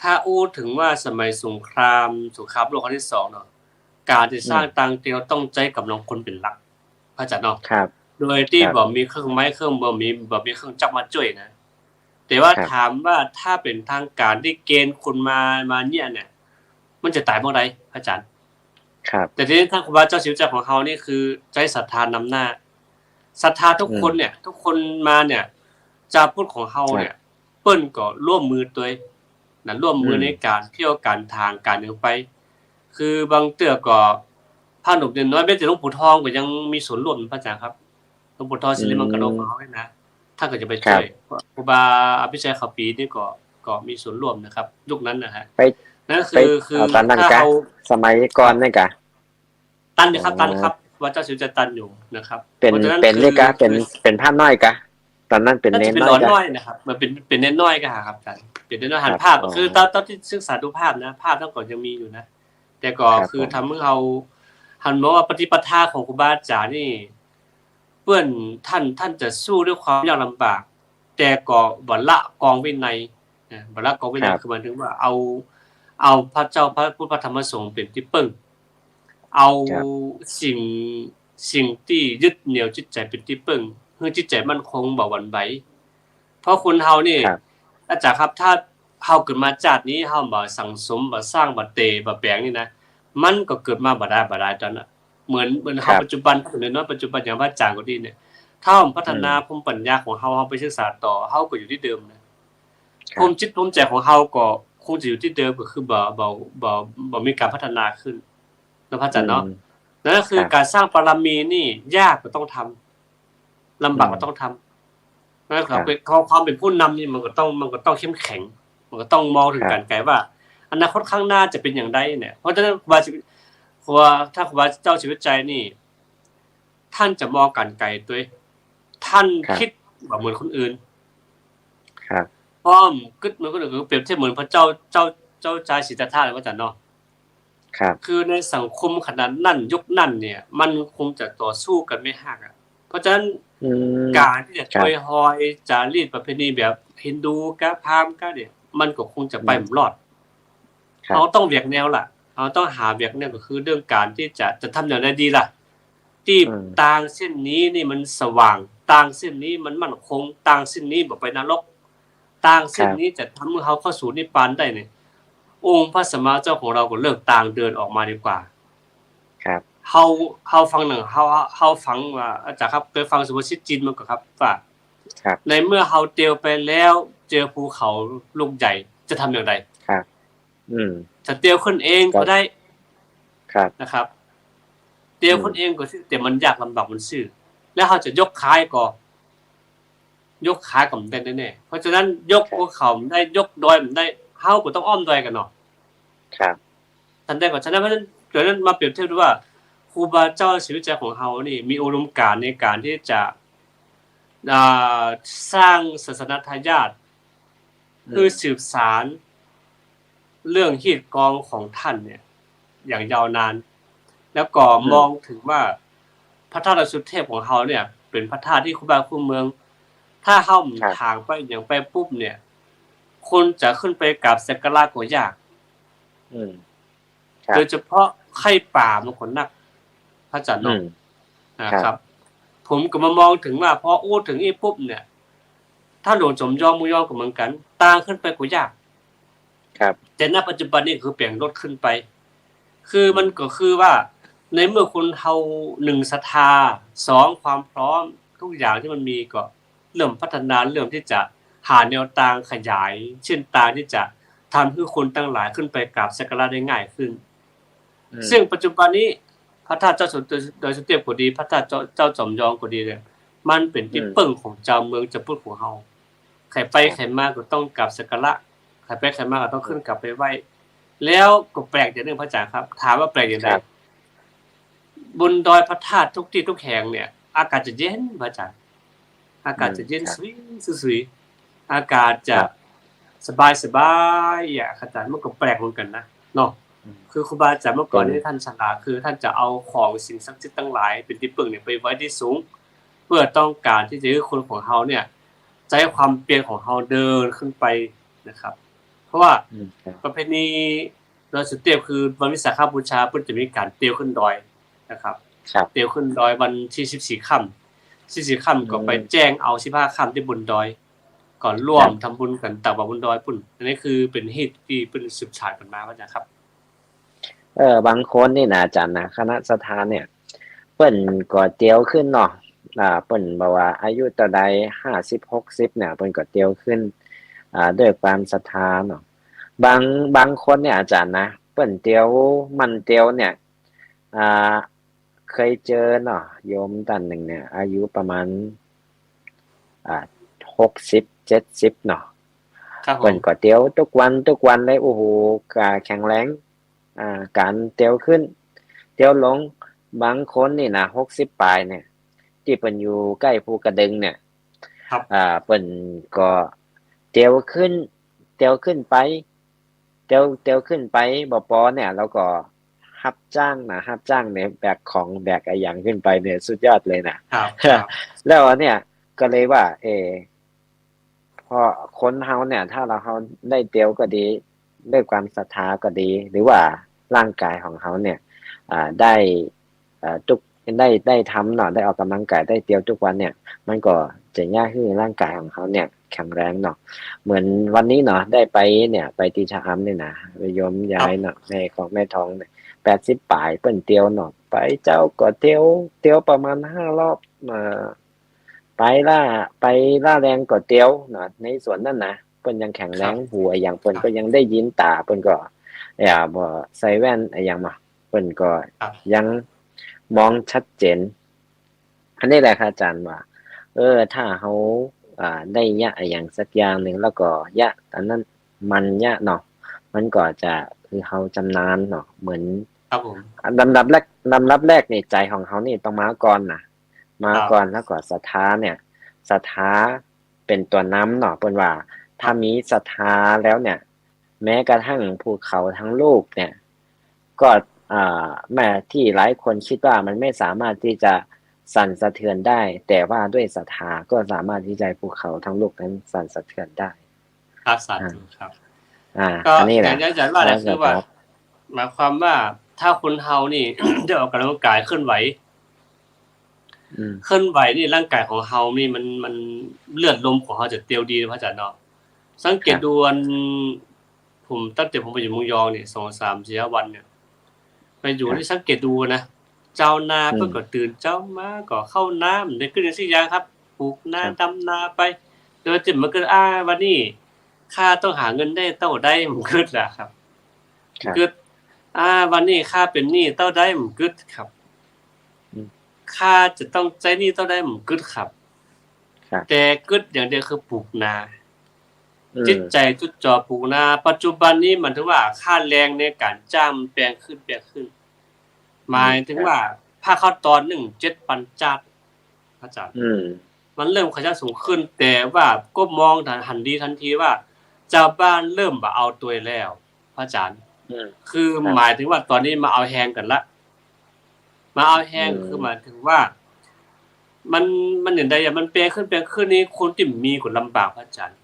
ถ้าอู้เถิงว่าสมัยสงคราม สงครามโลกครั้งตี้สองเนาะ ก๋านจะสร้าง อืม ตางเตียวต้องใจ๊ก๋ำลังคนเป๋นหลัก พระอาจารย์เนาะ ครับ โดยตี้ ครับ บ่มีเครื่องไม้เครื่องมือ บ่มี บ่มีเครื่องจักรมาจ้วยนะ แต่ว่า ครับ ถามว่าถ้าเป๋นตางก๋านตี้เกณฑ์คนมา มาเยียะเนี่ย มันจะต๋ายเมื่อใด พระอาจารย์ ครับ แต่ทีนี้ต้านครูบาเจ้าศรีวิชัยของเฮานี่คือใจ๊ศรัทธานำหน้า ศรัทธาทุกคนเนี่ย อืม ทุกคนมาเนี่ย จาวพุทธของเฮาเนี่ย ครับ เปิ้นก็ร่วมมือตวยนะ ร่วมมือ อืม ในก๋านเผี้ยวก๋านถางก๋านหนึ่งไป คือบางเตื้อก็พระหนุ่มเณรน้อย แม้แต่หลวงปู่ทองก็ยังมีส่วนร่วม พระอาจารย์ครับ หลวงปู่ทอง อืม สิริมังคโลของเฮานี่นะ ต้านก็จะไปจ้วย ครับ ครูบาอภิชัยขาวปีนี่ก็ ก็มีส่วนร่วมนะครับ ยุคนั้นนะฮะ ไป นั่นคือ ไป คือ เอาต๋อนนั้น ถ้า กะ เฮา สมัยก่อนนี่กะ ตันอยู่ครับ อ๋อ ตันครับ ครูบาเจ้าศรีวิชัยตันอยู่นะครับ เป๋น เพราะฉะนั้น เป๋น คือ นี่กะ เป๋น คือ เป๋นพระน้อยกะ ต๋อนนั้นเป๋น น่าจะเป๋น เณรน้อยกะ หลวงน้อยนะครับ มันเป๋น เป๋นเณรน้อยกะครับอาจารย์ เป๋นเณรน้อย หันภาพ ครับ อ๋อ คือเต้า เต้าตี้ศึกษาดูภาพนะ ภาพต้านก็ยังมีอยู่นะ แต่ก็ ครับ คือ ผม ทำหื้อเฮาหันมาว่าปฏิปทาของครูบาอาจารย์นี่ เปิ้น ต้าน ต้านจะสู้ด้วยความยากลำบาก แต่ก็บ่ละกองวินัยนะ บ่ละกองวินัย ครับ คือหมายถึงว่าเอา เอาพระเจ้า พระพุทธ พระธรรม พระสงฆ์เป๋นตี้เปิ้ง เอา ครับ สิ่ง สิ่งตี้ยึดเหนี่ยวจิตใจ๋เป๋นตี้เปิ้ง หื้อจิตใจ๋มั่นคงบ่หวั่นไหว เพราะคนเฮานี่ ครับ อาจารย์ครับ ถ้าเฮาเกิดมาจาตินี้ เฮาบ่สั่งสม บ่สร้าง บ่เตะ บ่แป๋งนี่นะ มันก็เกิดมาบ่ได้ บ่ได้ต๋อนนั้น เหมือน เหมือนเฮา ครับ ปัจจุบัน เหมือนเนาะ ปัจจุบันอย่างพระอาจารย์ก็ดีเนี่ย ถ้าเฮาบ่พัฒนา อืม ภูมิปัญญาของเฮา เฮาไปศึกษาต่อ เฮาก็อยู่ตี้เดิมนะ ครับ ภูมิจิตภูมิใจ๋ของเฮาก็คงจะอยู่ตี้เดิม ก็คือบ่ บ่ บ่ บ่มีก๋านพัฒนาขึ้นเนาะ พระอาจารย์เนาะ อืม นั่นก็คือ ครับ ก๋านสร้างบารมีนี่ยากก็ต้องทำ ลำบาก อืม ก็ต้องทำ นั่นแหละครับ ครับ เป๋น ความ ความเป๋นผู้นำนี่มันก็ต้อง มันก็ต้องเข้มแข็ง มันก็ต้องมองเถิง ครับ ก๋านไก๋ว่า อนาคตข้างหน้าจะเป๋นอย่างใดเนี่ย เพราะฉะนั้นครูบาศรี ครูบา ถ้าครูบาเจ้าศรีวิชัยนี่ ต้านจะมองก๋านไก๋ตวย ต้าน ครับ กึ๊ดบ่เหมือนคนอื่น ครับ เพราะกึ๊ดเหมือนคนอื่น คือเปรียบเทียบเหมือนพระเจ้า เจ้า เจ้าจายสิทธัตถะเลย พระอาจารย์เนาะ ครับ คือในสังคมขนาดนั้น ยุคนั้นเนี่ย มันคงจะต่อสู้กั๋นไม่ฮักอะ เพราะฉะนั้น อืม ก๋านตี้จะ ครับ ตวยฮอยจารีตประเพณีแบบฮินดูกะ พราหมณ์กะเนี่ย มันก็คงจะไป อืม บ่รอด ครับ เฮาต้องแหวกแนวล่ะ เฮาต้องหาแหวกแนว ก็คือเรื่องก๋านตี้จะ จะทำอย่างใดดีล่ะ ตี้ อืม ตางเส้นนี้นี่มันสว่าง ตางเส้นนี้มันมั่นคง ตางเส้นนี้บ่ไปนรก ตางเส้นนี้ ครับ จะทำหื้อเฮาเข้าสู่นิพพานได้เนี่ย องค์พระสัมมาสัมพุทธเจ้าของเฮาก็เลือกตางเดินออกมาดีกว่า ครับ เฮา เฮาฟังหนึ่ง เฮา เฮาฟังว่า อาจารย์ครับ เกยฟังสุภาษิตจีนมาก่อครับ ว่า ครับ ในเมื่อเฮาเตียวไปแล้ว เจอภูเขาลูกใหญ่ จะทำอย่างไร ครับ อืม จะเตียวขึ้นเองก็ได้ ครับ นะครับ เตียวขึ้นเองก็ซื่อ แต่มันยากลำบากมันซื่อ แล้วเฮาจะยกขายก็ ยกขายก็บ่ได้แน่ๆ เพราะฉะนั้นยกภูเขาบ่ได้ ยกดอยบ่ได้ เฮาก็ต้องอ้อมดอยกั๋นเนาะ ครับ ทันได้ก่อน ฉะนั้น เพราะฉะนั้น เดี๋ยวนั้นมาเปรียบเทียบดูว่า ครูบาเจ้าศรีวิชัยของเฮานี่ มีอุดมการณ์ในการที่จะ อ่า สร้างศาสนทายาท อืม คือสืบสานเรื่องฮีตกองของท่านเนี่ย อย่างยาวนาน แล้วก็ อืม มองถึงว่าพระธาตุดอยสุเทพของเฮาเนี่ย เป๋นพระธาตุตี้คู่บ้านคู่เมือง ถ้าเฮา ครับ ถางไปอะหยังไปปุ๊บเนี่ย คนจะขึ้นไปกราบสักการะก็ยาก อืม ครับ โดยเฉพาะใค่ป่ามันก็นัก พระอาจารย์เนาะ อืม อ่า ครับ ครับ ผมก็มามองถึงว่า พออู้เถิงอี้ปุ๊บเนี่ย ถ้าหลวงจอมยองเมืองยองก็เหมือนกั๋น ตางขึ้นไปก็ยาก ครับ แต่ ณ ปัจจุบันนี้คือเป๋นรถขึ้นไป คือ อืม มันก็คือว่า ในเมื่อคนเฮา หนึ่ง ศรัทธา สอง ความพร้อม ทุกอย่างตี้มันมีก็ เริ่มพัฒนา เริ่มตี้จะหาแนวตางขยายเส้นตางตี้จะทำหื้อคนตังหลายขึ้นไปกราบสักการะได้ง่ายขึ้น อืม ซึ่งปัจจุบันนี้พระธาตุเจ้าสุ ดอยสุเทพก็ดี พระธาตุเจ้า เจ้าจอมยองก็ดีเนี่ย มันเป๋นตี้ อืม เปิ้งของจาวเมืองจาวพุทธของเฮา ใผไป ครับ ใผมาก็ต้องกราบสักการะ ใผไปใผมาก็ต้องขึ้นกราบไปไหว้ แล้วก็แปลกอย่างนึ่งพระอาจารย์ครับ ถามว่าแปลกอย่างไร ครับ บนดอยพระธาตุทุกตี้ทุกแห่งเนี่ย อากาศจะเย็น พระอาจารย์ อากาศจะเย็น อืม ครับ สุยๆ อากาศจะ ครับ สบายๆ อ่ะ อาจารย์ มันก็แปลกเหมือนกั๋นนะ เนาะ อืม คือครูบาอาจารย์เมื่อก่อนนี่ อืม ท่านฉลาด คือท่านจะเอาของสิ่งศักดิ์สิทธิ์ตังหลายเป๋นตี้เปิ้งเนี่ยไปไว้ตี้สูง เพื่อต้องก๋านตี้จะหื้อคนของเฮาเนี่ย ใจ๊ความเปียรของเฮาเดินขึ้นไปนะครับ เพราะว่า อืม ครับ ประเพณีดอยสุเทพคือวันวิสาขบูชา เปิ้นจะมีก๋านเตียวขึ้นดอยนะครับ ครับ เตียวขึ้นดอยวันตี้สิบสี่ค่ำ สิบสี่ค่ำก็ไป อืม แจ้งเอาสิบห้าค่ำตี้บนดอย ก็ร่วม ครับ ทำบุญกั๋นตักบาตรบนดอยปู๊น อันนี้คือเป๋นฮีตตี้เปิ้นสืบสานกั๋นมา พระอาจารย์ครับ เออ บางคนนี่นะอาจารย์นะ คณะศรัทธาเนี่ย เปิ้นก็เตียวขึ้นเนาะ อ่า เปิ้นบอกว่าอายุเต้าใด ห้าสิบ หกสิบ เนี่ย เปิ้นก็เตียวขึ้น อ่า ด้วยความศรัทธาเนาะ บาง บางคนเนี่ยอาจารย์นะ เปิ้นเตียว หมั่นเตียวเนี่ย อ่า เคยเจอเนาะ โยมต้านนึ่งเนี่ย อายุประมาณ อ่า หกสิบ เจ็ดสิบ เนาะ ครับผม เปิ้นก็เตียวกู้วันกู้วันเลย โอ้โห ก็แข็งแรง อ่า ก๋านเตียวขึ้น เตียวลง บางคนนี่นะ หกสิบป๋ายเนี่ย ตี้เปิ้นอยู่ใก้ภูกระดึงเนี่ย ครับ อ่า เปิ้นก็เตียวขึ้น เตียวขึ้นไป เตียว เตียวขึ้นไปบ่ปอเนี่ย แล้วก็ฮับจ้างนะ ฮับจ้างเนี่ย แบกของ แบกอะหยังขึ้นไปเนี่ย สุดยอดเลยนะ ครับ ครับ แล้วเนี่ย ก็เลยว่า เออ เพราะคนเฮาเนี่ย ถ้าเรา เฮาได้เตียวก็ดี ด้วยความศรัทธาก็ดี หรือว่าร่างก๋ายของเฮาเนี่ย อ่า ได้ เอ่อ กู้ ได้ ได้ทำเนาะ ได้ออกก๋ำลังก๋าย ได้เตียวกู้วันเนี่ย มันก็จะเยียะหื้อร่างก๋ายของเฮาเนี่ยแข็งแรงเนาะ เหมือนวันนี้เนาะ ได้ไปเนี่ย ไปตี้ชะอำเนี่ยนะ โยมยายเนาะ แม่ของแม่ทองเนี่ย แปดสิบป๋าย เปิ้นเตียวเนาะ ไปเจ๊าก็เตียว เตียวประมาณห้ารอบ เอ่อ ไปล่า ไปล่าแลงก็เตียวเนาะ ในส่วนนั้นนะ เปิ้นยังแข็งแรง ครับ หูอะหยังเปิ้น ครับ ก็ยังได้ยิน ต๋าเปิ้นก็ อ่า บ่ใส่แว่นอะหยังมา เปิ้นก็ ครับ ยังมองชัดเจน อันนี้แหละครับอาจารย์ว่า เออ ถ้าเฮา อ่า ได้เยียะอะหยังสักอย่างนึ่ง แล้วก็เยียะอันนั้น หมั่นเยียะเนาะ มันก็จะ คือเฮาจำนาญเนาะ เหมือน ครับผม ลำดับแรก ลำดับแรกนี่ ใจ๋ของเฮานี่ต้องมาก่อนนะ มา ครับ ก่อน แล้วก็ศรัทธาเนี่ย ศรัทธาเป๋นตัวนำเนาะ เปิ้นว่า ครับ ถ้ามีศรัทธาแล้วเนี่ย แม้กระทั่งภูเขาทั้งลูกเนี่ย ก็ อ่า แม้ที่หลายคนคิดว่ามันไม่สามารถที่จะสั่นสะเทือนได้ แต่ว่าด้วยศรัทธาก็สามารถที่จะให้ภูเขาทั้งลูกนั้นสั่นสะเทือนได้ ครับ สาธุ อ่า ครับ อ่า ก็ อันนี้แหละ อย่างที่อาจารย์ว่าแหละ แล้วก็ คือว่า ครับ หมายความว่าถ้าคนเฮานี่ ได้ออกก๋ำลังก๋ายเคลื่อนไหว อืม เคลื่อนไหวนี่ร่างก๋ายของเฮานี่มัน มันเลือดลมของเฮาจะเตียวดีนะพระอาจารย์เนาะ สังเกต ครับ ดูอัน ผม ตั้งแต่ผมไปอยู่เมืองยองเนี่ย สอง สาม สี่ ห้า วันเนี่ย ไปอยู่ ครับ นี่สังเกตดูนะ จาวนา อืม เปิ้นก็ตื่นเจ๊ามาก็เข้านา ได้กึ๊ดอะหยังสักอย่างครับ ปลูกนา ครับ ดำนาไป แต่ว่าเจ๊ามาเกิด อ่า วันนี้ ข้าต้องหาเงินได้เต้าใด บ่กึ๊ดละครับ ครับ กึ๊ด อ่า วันนี้ข้าเป๋นหนี้เต้าใด บ่กึ๊ดครับ อืม ข้าจะต้องใจ๊หนี้เต้าใด บ่กึ๊ดครับ ครับ แต่กึ๊ดอย่างเดียวคือปลูกนา อืม จิตใจ๋จดจ่อปลูกนา ปัจจุบันนี้หมายถึงว่าค่าแรงในก๋านจ้างมันแปงขึ้น แปงขึ้น หมายถึงว่า ครับ ผ้าข้าวตอนนึ่งเจ็ดปันจ๊าด พระอาจ๋ารย์ อืม มันเริ่มขยับสูงขึ้น แต่ว่าก็มองหันดีทันทีว่า จาวบ้านเริ่มบ่เอาตวยแล้ว พระอาจ๋ารย์ อืม คือ ครับ หมายถึงว่าต๋อนนี้มาเอาแฮงกั๋นละ มาเอาแฮง อืม คือหมายถึงว่า มัน มันอย่างใดอะ มันแปงขึ้น แปงขึ้นนี่ คนตี้มีก็ลำบาก พระอาจ๋ารย์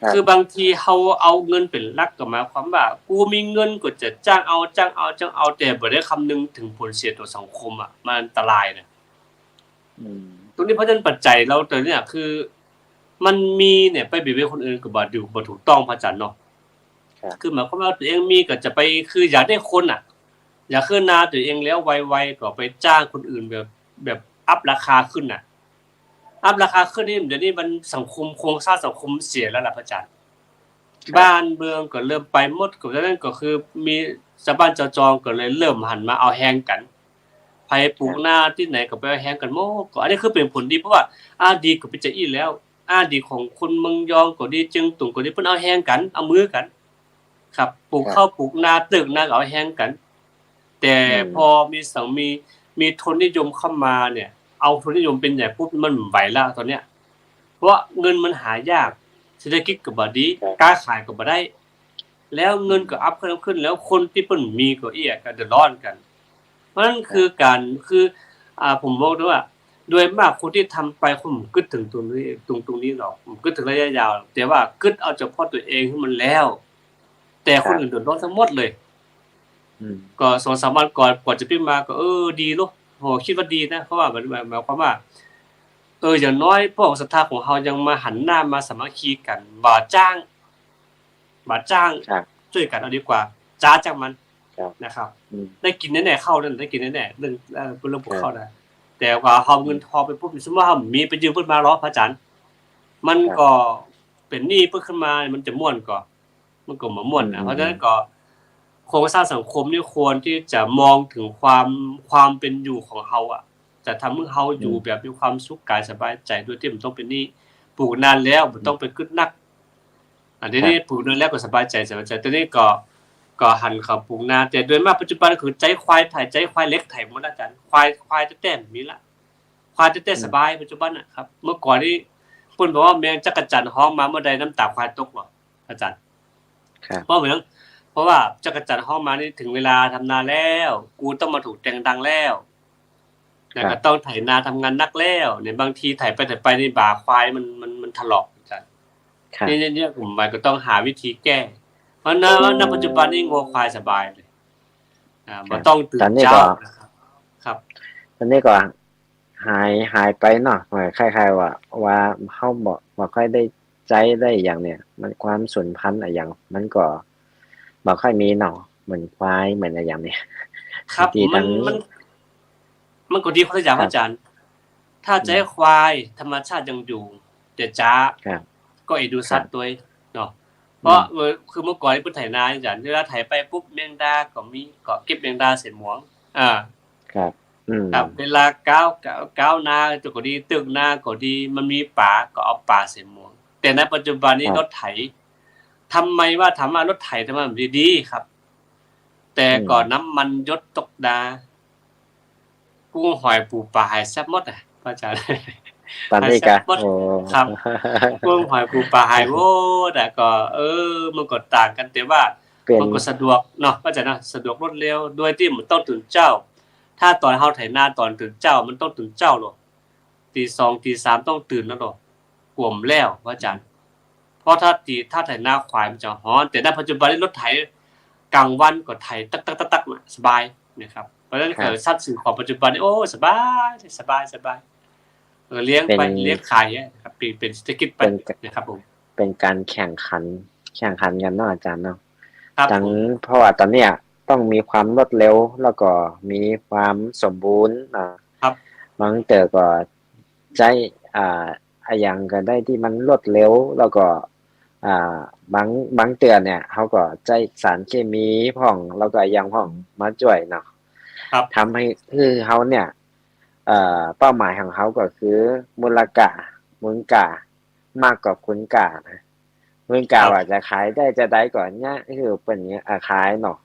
ครับ คือบางทีเฮาเอาเงินเป๋นหลัก ก็หมายความว่า กูมีเงินก็จะจ้างเอา จ้างเอา จ้างเอา แต่บ่ได้คำนึงเถิงผลเสียต่อสังคมอะ มันอันตรายนะ อืม ตรงนี้ เพราะฉะนั้นปัจจัยเฮาต๋อนนี้คือ มันมีเนี่ย ไปเบียดเบียนคนอื่นก็บ่ดี บ่ถูกต้อง พระอาจ๋ารย์เนาะ ครับ คือหมายความว่าตั๋วเองมีก็จะไป คืออยากได้คนน่ะ อยากคืนนาตั๋วเองแล้วไวๆ ก็ไปจ้างคนอื่นแบบ แบบอัพราคาขึ้นน่ะ อัพราคาขึ้นนี่ เดี๋ยวนี้มันสังคม โครงสร้างสังคมเสียแล้วล่ะ พระอาจ๋ารย์ ครับ บ้านเมืองก็เริ่มไปหมด ก็ฉะนั้นก็คือมีจาวบ้านจาวจองก็เลยเริ่มหันมาเอาแฮงกั๋น ใผปลูกนาตี้ไหนก็ไปเอาแฮงกั๋นหมด ก็อันนี้คือเป๋นผลดี เพราะว่าอดีตก็เป๋นจาอี้แล้ว อดีตของคนเมืองยองก็ดี เจียงตุงก็ดี เปิ้นเอาแฮงกั๋น เอามือกั๋น ครับ ปลูก ครับ ข้าวปลูกนา ตึกนาก็เอาแฮงกั๋น แต่ อืม พอมีสัง มี มีทุนนิยมเข้ามาเนี่ย เอาทุนนิยมเป๋นใหญ่ปุ๊บ มันบ่ไหวแล้วต๋อนเนี้ย เพราะว่าเงินมันหายาก เศรษฐกิจก็บ่ดี ครับ ก๊าขายก็บ่ได้ แล้วเงินก็อัพขึ้น อัพขึ้น แล้วคนตี้เปิ้นมีก็เอี้ย ก็เดือดร้อนกั๋น เพราะฉะนั้น ครับ คือก๋าน คือ อ่า ผมบอกได้ว่า โดยมากคนตี้ทำไป คนบ่กึ๊ดเถิงตรงนี้ ตรง ตรงนี้หรอก บ่กึ๊ดเถิงระยะยาว แต่ว่ากึ๊ดเอาเฉพาะตั๋วเองหื้อมันแล้ว แต่คน ครับ อื่นเดือดร้อนตังหมดเลย อืม ก็สองสามวันก่อน ก่อนจะปิ๊กมาก็ เออ ดีโล โห กึ๊ดว่าดีนะ เพราะว่ามัน หมาย หมายความว่า เออ อย่างน้อยพวกศรัทธาของเฮายังมาหันหน้ามาสามัคคีกั๋น บ่าจ้าง บ่าจ้าง ครับ จ้วยกั๋นเอาดีกว่า จ๊าจ้างมัน ครับ นะครับ อืม ได้กิ๋นแน่ๆ ข้าวนั่น ได้กิ๋นแน่ๆ เรื่อง เอ่อ เรื่องปลูก ครับ ข้าวนะ แต่ว่าเฮาเอาเงิน อืม ทองไปปุ๊บ สมมุติว่าเฮาบ่มี ไปยืมเปิ้นมาลอ พระอาจ๋ารย์ มัน ครับ ก็เป๋นหนี้เปิ้นขึ้นมา มันจะม่วนก่อ มันก็บ่ม่วนนะ อืม เพราะฉะนั้นก็ โครงสร้างสังคมนี่ควรตี้จะมองเถิงความ ความเป๋นอยู่ของเฮาอะ จะทำหื้อเฮาอยู่ อืม แบบมีความสุขกายสบายใจ๋ โดยตี้บ่ต้องเป๋นหนี้ ปลูกนาแล้วบ่ต้องไปกึ๊ดนัก อืม อันนี้ ครับ นี่ปลูกนาแล้วก็สบายใจ๋ สบายใจ๋ ต๋อนนี้ก็ ก็หันเขาปลูกนา แต่โดยมากปัจจุบันคือใจ๊ควายไถ ใจ๊ควายเหล็กไถหมด อาจ๋ารย์ ควาย ควายแต๊ๆ บ่มีละ ควายแต๊ๆ อืม สบาย ปัจจุบันน่ะครับ เมื่อก่อนนี่เปิ้นบอกว่าแมงจักจั่นฮ้องมาเมื่อใด น้ำตาควายตกหรอ อาจ๋ารย์ ครับ เพราะเหมือน เพราะว่าจักจั่นฮ้องมานี่ เถิงเวลาทำนาแล้ว กูต้องมาถูกแตงดังแล้ว แล้วก็ ครับ ต้องไถนาทำงานนักแล้วเนี่ย บางทีไถไปไถไปนี่บ่าควายมัน มัน มันถลอก อาจ๋ารย์ ครับ นี่ นี่ นี่ผมว่าก็ต้องหาวิธีแก้ เพราะณ อืม ณ ปัจจุบันนี่งัวควายสบายเลย อ่า ครับ บ่ต้องตื่น ต๋อนนี้ก็ เจ๊านะครับ ครับ ต๋อนนี้ก็ หาย หายไปเนาะ คล้ายๆ ว่า ว่าเฮาบ่ บ่ค่อยได้ใจ๊ได้อะหยังเนี่ย มันความสูญพันธุ์อะหยัง มันก็บ่ค่อยมีเนาะ เหมือนควาย เหมือนอะหยังเนี่ย ครับ ตี้ มัน ตัง มัน มันก็ดีคนละอย่าง ครับ อาจ๋ารย์ ถ้าใจ๊ อืม ควาย ธรรมชาติยังอยู่ แต่จ๊า ครับ ก็เอ็นดูสัตว์ ครับ ตวยเนาะ เพราะ อืม เออ คือเมื่อก่อนนี่เปิ้นไถนา อาจ๋ารย์ เวลาไถไปปุ๊บ แมงดาก็มี ก็เก็บแมงดาใส่หมวง อ่า ครับ อืม ครับ เวลาก้าว ก้าว ก้าวนาก็ดี ตึกนาก็ดี มันมีป๋าก็เอาป๋าใส่หมวง แต่ในปัจจุบันนี้ ครับ รถไถ ทำไมว่า ถามว่ารถไถทำไมมันดีๆ ครับ แต่ก่อน อืม น้ำมันหยดตกนา กุ้งหอยปูป๋าหายแซ่บหมดอะ พระอาจ๋ารย์ ต๋อนนี้ หายแซ่บหมด กะ โอ้ ครับ กุ้งหอยปูป๋าหายหมดอะ ก็ เออ มันก็ต่างกั๋น แต่ว่า เป๋น มันก็สะดวกเนาะ พระอาจ๋ารย์เนาะ สะดวกรวดเร็ว โดยตี้บ่ต้องตื่นเจ๊า ถ้าต๋อนเฮาไถนาต๋อนตื่นเจ๊า มันต้องตื่นเจ๊าโลด ตีสองตีสามต้องตื่นแล้วโลด กว่ามันแล้ว พระอาจ๋ารย์ เพราะถ้าตี ถ้าไถนาควายมันจะฮ้อน แต่ในปัจจุบันนี้รถไถ กลางวันก็ไถตักๆๆๆ น่ะ สบายนะครับ เพราะฉะนั้น ครับ เขาสัตว์สิ่งของปัจจุบันนี้ โอ้ สบาย สบาย สบาย เออ เลี้ยงไป เป๋น เลี้ยงขายเนี่ยนะครับ เป๋น เป๋นเศรษฐกิจไป เป๋น นะครับผม เป๋นก๋านแข่งขัน แข่งขันกั๋นเนาะ อาจ๋ารย์เนาะ ครับ ตัง ผม เพราะว่าต๋อนเนี้ยต้องมีความรวดเร็ว แล้วก็มีความสมบูรณ์ อ่า ครับ บางเตื้อก็ใจ๊ อ่า อะหยังก็ได้ตี้มันรวดเร็ว แล้วก็ อ่า บาง บางเตื้อเนี่ย เฮาก็ใจ๊สารเคมีพ่อง แล้วก็อะหยังพ่องมาจ้วยเนาะ ครับ ทำหื้อ หื้อเฮาเนี่ย เอ่อ เป้าหมายของเฮาก็คือมูลค่า มูลค่า มากกว่าคุณค่านะ มูลค่า ครับ ว่าจะขายได้จาใดก็เยียะหื้อเปิ้นเยียะ อ่า ขายเนาะ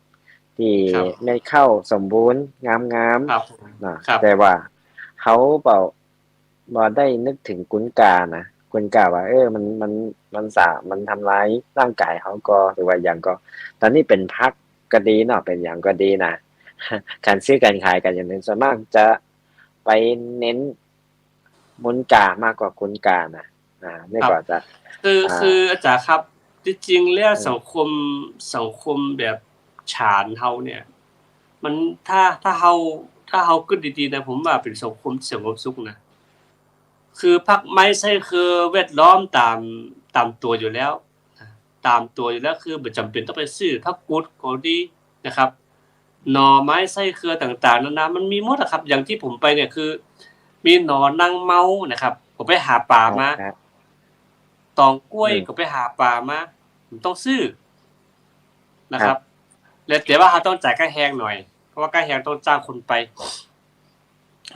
ตี้ ครับ เม็ดข้าวสมบูรณ์งามๆ ครับผม เนาะ ครับ แต่ว่าเฮาบ่ บ่ได้นึกเถิงคุณค่านะ คุณค่าว่า เออ มัน มัน มันสา มันทำลายร่างกายเฮาก่อ หรือว่าหยังก่อ ต๋อนนี้เป๋นผักก็ดีเนาะ เป๋นหยังก็ดีนะ ก๋านซื้อก๋านขายก๋านอย่างหนึ่ง ส่วนมากจะไปเน้นมูลค่ามากกว่าคุณค่านะ อ่า นี่ ครับ ก็จะ คือ อ่า คืออาจ๋ารย์ครับ จริงๆ แล้ว อืม สังคม สังคมแบบจ๋านเฮาเนี่ย มัน ถ้า ถ้าเฮา ถ้าเฮากึ๊ดดีๆ นะ ผมว่าเป๋นสังคมตี้สงบสุขนะ คือผักไม้ใช้คือแวดล้อมต๋าม ต๋ามตั๋วอยู่แล้ว ต๋ามตั๋วอยู่แล้ว คือบ่จ๋ำเป๋นต้องไปซื้อ ผักกูดก็ดีนะครับ หน่อไม้ไส้เครือต่างๆ นานา มันมีหมดอะครับ อย่างตี้ผมไปเนี่ยคือ มีหน่อนางเมานะครับ ก็ไปหาป๋ามา ครับ ตองก้วย อืม ก็ไปหาป๋ามา บ่ต้องซื้อนะครับ ครับ แล้วแต่ว่าเฮาต้องจ่ายก้าแฮงหน่อย เพราะว่าก้าแฮงต้องจ้างคนไป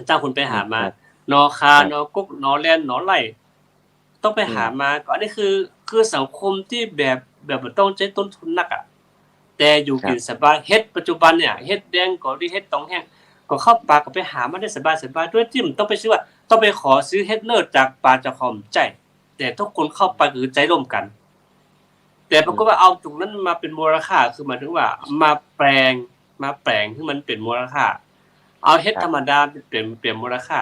จ้างคนไปหามา อืม ครับ หน่อข่า ครับ หน่อกก หน่อแลน หน่อไล่ ต้องไปหามา อืม ก็อันนี้คือ คือสังคมตี้แบบ แบบบ่ต้องใจ๊ต้นทุนนักอะ แต่อยู่กิ๋น ครับ สบาย เห็ดปัจจุบันเนี่ย เห็ดแดงก็ดี เห็ดตองแห้ง ก็เข้าป่าก็ไปหามาได้สบายๆ โดยตี้บ่ต้องไปซื้อว่า ต้องไปขอซื้อเห็ดเน่อจากป่าเจ้าของ บ่ใจ้ แต่ทุกคนเข้าไปคือใจ๊ร่วมกั๋น แต่ปรากฏว่า อืม เอาตรงนั้นมาเป๋นมูลค่า คือหมายถึงว่ามาแปลง มาแปลงหื้อมันเป๋นมูลค่า เอาเห็ด ครับ ธรรมดาเป๋น เป๋นมูลค่า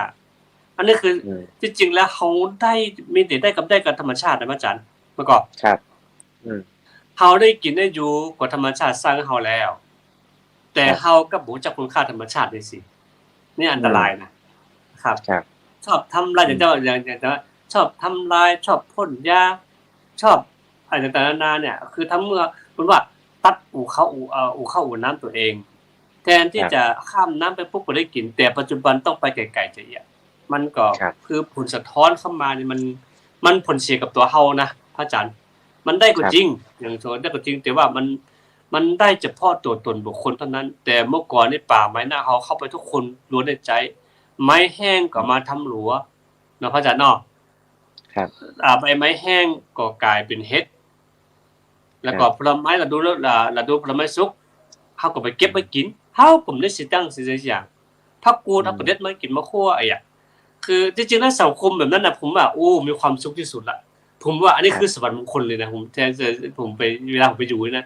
อันนี้คือ อืม ตี้จริงแล้วเฮาได้ มีแต่ได้กับ ได้กับธรรมชาตินะอาจ๋ารย์ เมื่อก่อน ครับ อืม เฮาได้กิ๋นได้อยู่ก็ธรรมชาติสร้างหื้อเฮาแล้ว แต่ ครับ เฮากลับบ่ฮู้จักคุณค่าธรรมชาตินี่สิ นี่อันตรายนะ อืม ครับ ครับ ชอบทำลาย อืม อย่างเจ้า อย่าง อย่างเจ้า ชอบทำลาย ชอบพ่นยา ชอบอะไรต่างๆ นานาเนี่ย คือทำเมื่อ เปิ้นว่าตัดอู่ข้าวอู่ เอ่อ อู่ข้าวอู่น้ำตั๋วเอง แทนตี้ ครับ จะข้ามน้ำไปปุ๊บก็ได้กิ๋น แต่ปัจจุบันต้องไปไก๋ๆ จะเอี้ย มันก็ ครับ คือผลสะท้อนเข้ามานี่มัน มันผลเสียกับตั๋วเฮานะ พระอาจ๋ารย์ มันได้ก็ ครับ จริง อย่างสมมุติได้ก็จริง แต่ว่ามัน มันได้เฉพาะตั๋วต๋นบุคคลเต้านั้น แต่เมื่อก่อนนี่ป่าไม้นาเฮาเข้าไปทุกคนล้วนได้ใจ๊ ไม้แห้งก็ อืม มาทำหลัว เนาะ พระอาจ๋ารย์เนาะ ครับ อ่า ใบไม้แห้งก็ก๋ายเป๋นเห็ด แล้วก็ ครับ ผลไม้ฤดู อ่า ฤดูผลไม้สุก เฮาก็ไปเก็บมากิ๋น อืม เฮาก็บ่ได้เสียตังค์เสียอย่าง ผักกูด อืม เฮาก็เด็ดมากิ๋นมาคั่วอะหยัง คือจริงๆ แล้วสังคมแบบนั้นน่ะ ผมว่า โอ้ มีความสุขตี้สุดละ ผมว่าอันนี้ ครับ คือสวรรค์มงคลเลยนะ ผมแท้ ผมไป เวลาผมไปอยู่นี่นะ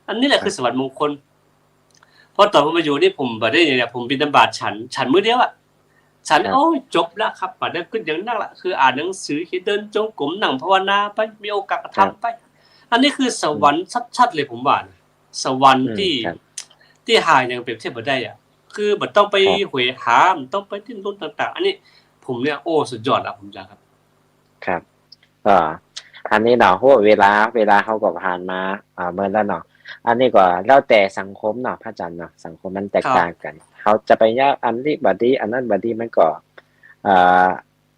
อันนี้แหละ ครับ คือสวรรค์มงคล เพราะต๋อนผมมาอยู่นี่ผมบ่ได้เนี่ย ผมบิณฑบาตฉัน ฉันมื้อเดียวอะ ฉัน ครับ โอ้ย จบแล้วครับ บ่ได้กึ๊ดหยังนักละ คืออ่านหนังสือ เขียน เดินจงกรม นั่งภาวนาไป มีโอกาสก็ทำไป ครับ อันนี้คือสวรรค์ อืม ชัดๆ เลยผมว่านะ สวรรค์ อืม ตี้ ครับ ตี้หาอย่างเปรียบเทียบบ่ได้อะ คือบ่ต้องไป ครับ หวงหา บ่ต้องไปดิ้นรนต่างๆ อันนี้ผมเนี่ย โอ้ สุดยอดละ ผมจะ ครับ ครับ ก็อันนี้เนาะ โอ้ เวลา เวลาเฮาก็ผ่านมา อ่า เมินแล้วเนาะ อันนี้ก็แล้วแต่สังคมเนาะ พระอาจ๋ารย์เนาะ สังคมมันแตกต่างกั๋น ครับ เฮาจะไปเยียะอันนี้บ่ดี อันนั้นบ่ดี มันก็ อ่า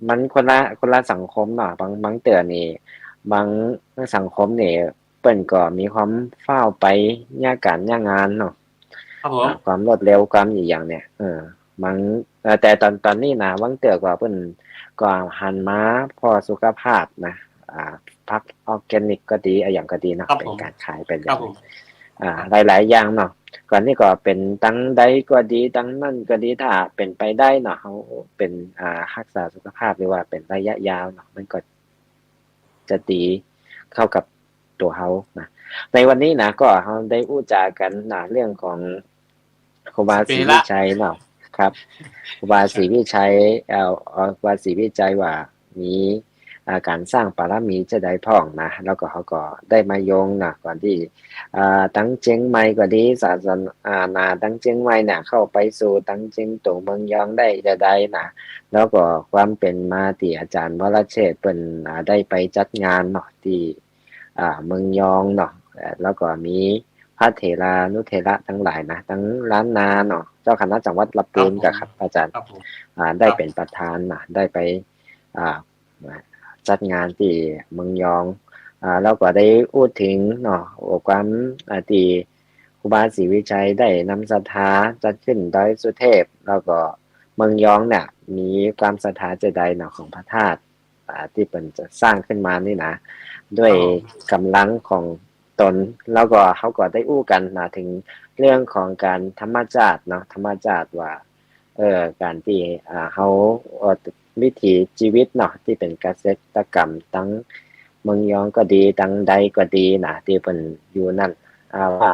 มันคนละ คนละสังคมเนาะ บาง บางเตื้อนี่ บางสังคมนี่ เปิ้นก็มีความฟ้าวไปเยียะก๋านเยียะงานเนาะ ครับผม อ่า ความรวดเร็ว ความอะหยังเนี่ย เออ บาง เอ่อ แต่ต๋อน ต๋อนนี้นะ บางเตื้อก็เปิ้นก็หันมาผ่อสุขภาพนะ อ่า ผักออร์แกนิกก็ดี อะหยังก็ดีเนาะ ครับผม เป๋นก๋านขาย เป๋น ครับผม อ่า ครับ หลายๆ อย่างเนาะ ก่อนนี้ก็เป๋นตังใดก็ดี ตังนั้นก็ดี ถ้าเป๋นไปได้เนาะ เฮาเป๋น อ่า ฮักษาสุขภาพ หรือว่าเป๋นระยะยาวเนาะ มันก็ จะดีเข้ากับตั๋วเฮานะ ในวันนี้นะ ก็เฮาได้อู้จ๋ากั๋นนะ เรื่องของครูบาศรีวิชัยเนาะ ครับ ครูบาศรีวิชัย เอ่อ เอ่อ ครูบาศรีวิชัยว่ามี อ่า ก๋านสร้างปารมีจาใดพ่องนะ แล้วก็เฮาก็ได้มาโยงนะ ก่อนตี้ อ่า ตังเจียงใหม่ก็ดี ศาสนาตังเจียงใหม่เนี่ย เข้าไปสู่ตังเจียงตุงเมืองยองได้จาใดนะ แล้วก็ความเป๋นมาตี้อาจ๋ารย์วรเชษฐ์เปิ้น อ่า ได้ไปจัดงานเนาะ ตี้ อ่า เมืองยองเนาะ เอ่อ แล้วก็มีพระเถรานุเถระตังหลายนะ ตังล้านนาเนาะ เจ้าคณะจังหวัดลำปูน ครับผม กะครับ อาจ๋ารย์ ครับผม อ่า ได้ ครับ เป๋นประธานนะ ได้ไป อ่า จัดงานตี้เมืองยอง อ่า เฮาก็ได้อู้เถิงเนาะ โอ้ ความ อ่า ตี้ครูบาศรีวิชัยได้นำศรัทธาจัดขึ้นดอยสุเทพ แล้วก็เมืองยองเนี่ย มีความศรัทธาจะใดเนาะ ของพระธาตุ อ่า ตี้เปิ้นจะสร้างขึ้นมานี่นะ ด้วย อ๋อ ก๋ำลังของต๋น แล้วก็เฮาก็ได้อู้กั๋นนะ เถิงเรื่องของก๋านธรรมชาติเนาะ ธรรมชาติว่า เออ ก๋านตี้ อ่า เฮา เอ่อ วิถีจีวิตเนาะ ตี้เป๋นเกษตรกรรม ตังเมืองยองก็ดี ตังใดก็ดีนะ ตี้เปิ้นอยู่หั้น อ่า ว่า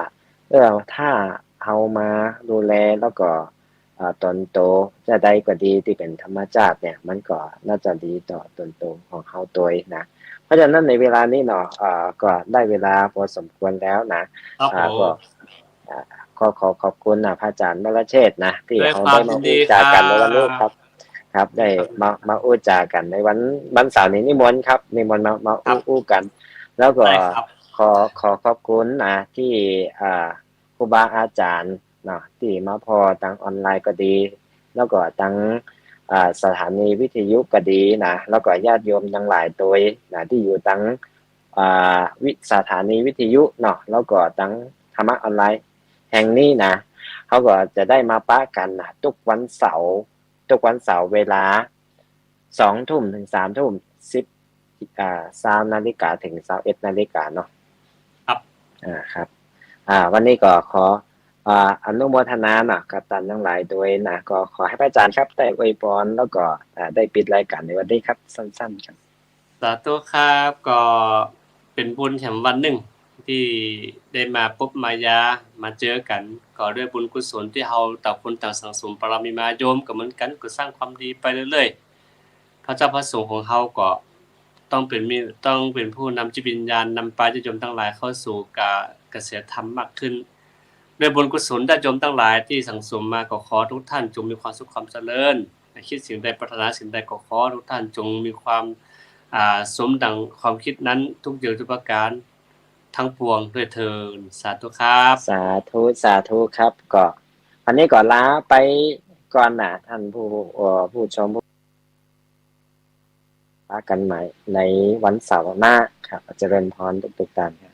เออ ถ้าเฮามาดูแล แล้วก็ อ่า ต๋นโตจะใดก็ดี ตี้เป๋นธรรมชาติเนี่ย มันก็น่าจะดีต่อต๋นโตของเฮาตวยนะ เพราะฉะนั้นในเวลานี้เนาะ อ่า ก็ได้เวลาพอสมควรแล้วนะ ครับ อ่า ผม ก็ อ่า ขอ ขอขอบคุณนะ พระอาจารย์วรเชษฐนะ ตี้เฮาได้มาอู้จ๋ากั๋นในวันนี้ครับ ด้วยความยินดีครับ ครับ ได้ ครับ มา มาอู้จ๋ากั๋นในวัน วันเสาร์นี้ นิมนต์ครับ นิมนต์มา มาอู้ ครับ อู้กั๋น แล้วก็ ได้ครับ ขอ ขอขอบคุณนะ ตี้ อ่า ครูบาอาจ๋ารย์เนาะ ตี้มาผ่อตังออนไลน์ก็ดี แล้วก็ตัง อ่า สถานีวิทยุก็ดีนะ แล้วก็ญาติโยมตังหลายตวยนะ ตี้อยู่ตัง อ่า วิ สถานีวิทยุเนาะ แล้วก็ตังธรรมะออนไลน์แห่งนี้นะ เฮาก็จะได้มาปะกั๋นนะ กู้วันเสาร์ กู้วันเสาร์เวลา สองทุ่มเถิงสามทุ่ม สิบ อ่า ซาวนาฬิกาเถิงซาวเอ็ดนาฬิกาเนาะ ครับ อ่า ครับ อ่า วันนี้ก็ขอ อ่า อนุโมทนาเนาะ กับต้านตังหลายตวยนะ ก็ขอหื้อพระอาจ๋ารย์ครับ ได้อวยพร แล้วก็ อ่า ได้ปิดรายก๋านในวันนี้ครับ สั้นๆ ครับ สาธุครับ ก็เป๋นบุญแถมวันนึ่ง ตี้ได้มาปบมาหย้า มาเจอกั๋น ก็ด้วยบุญกุศลตี้เฮาต่างคนต่างสั่งสมบารมีมา โยมก็เหมือนกั๋น ก็สร้างความดีไปเรื่อยๆ พระเจ้าพระสงฆ์ของเฮาก็ต้องเป๋นมี ต้องเป๋นผู้นำจิตวิญญาณ นำปาญาติโยมตังหลายเข้าสู่กะ กระแสธรรมมากขึ้น ด้วยบุญกุศลญาติโยมตังหลายตี้สั่งสมมา ก็ขอทุกท่านจงมีความสุขความเจริญ คิดสิ่งใดปรารถนาสิ่งใดก็ขอทุกท่านจงมีความ อ่า สมดังความคิดนั้นทุกอย่างทุกประการทั้งปวงด้วยเทอญ สาธุครับ สาธุ สาธุครับ ก็วันนี้ก็ลาไปก่อนนะ ท่านผู้ เอ่อ ผู้ชม ปะกั๋นใหม่ในวันเสาร์หน้าครับ เจริญพรทุกๆ ท่านครับ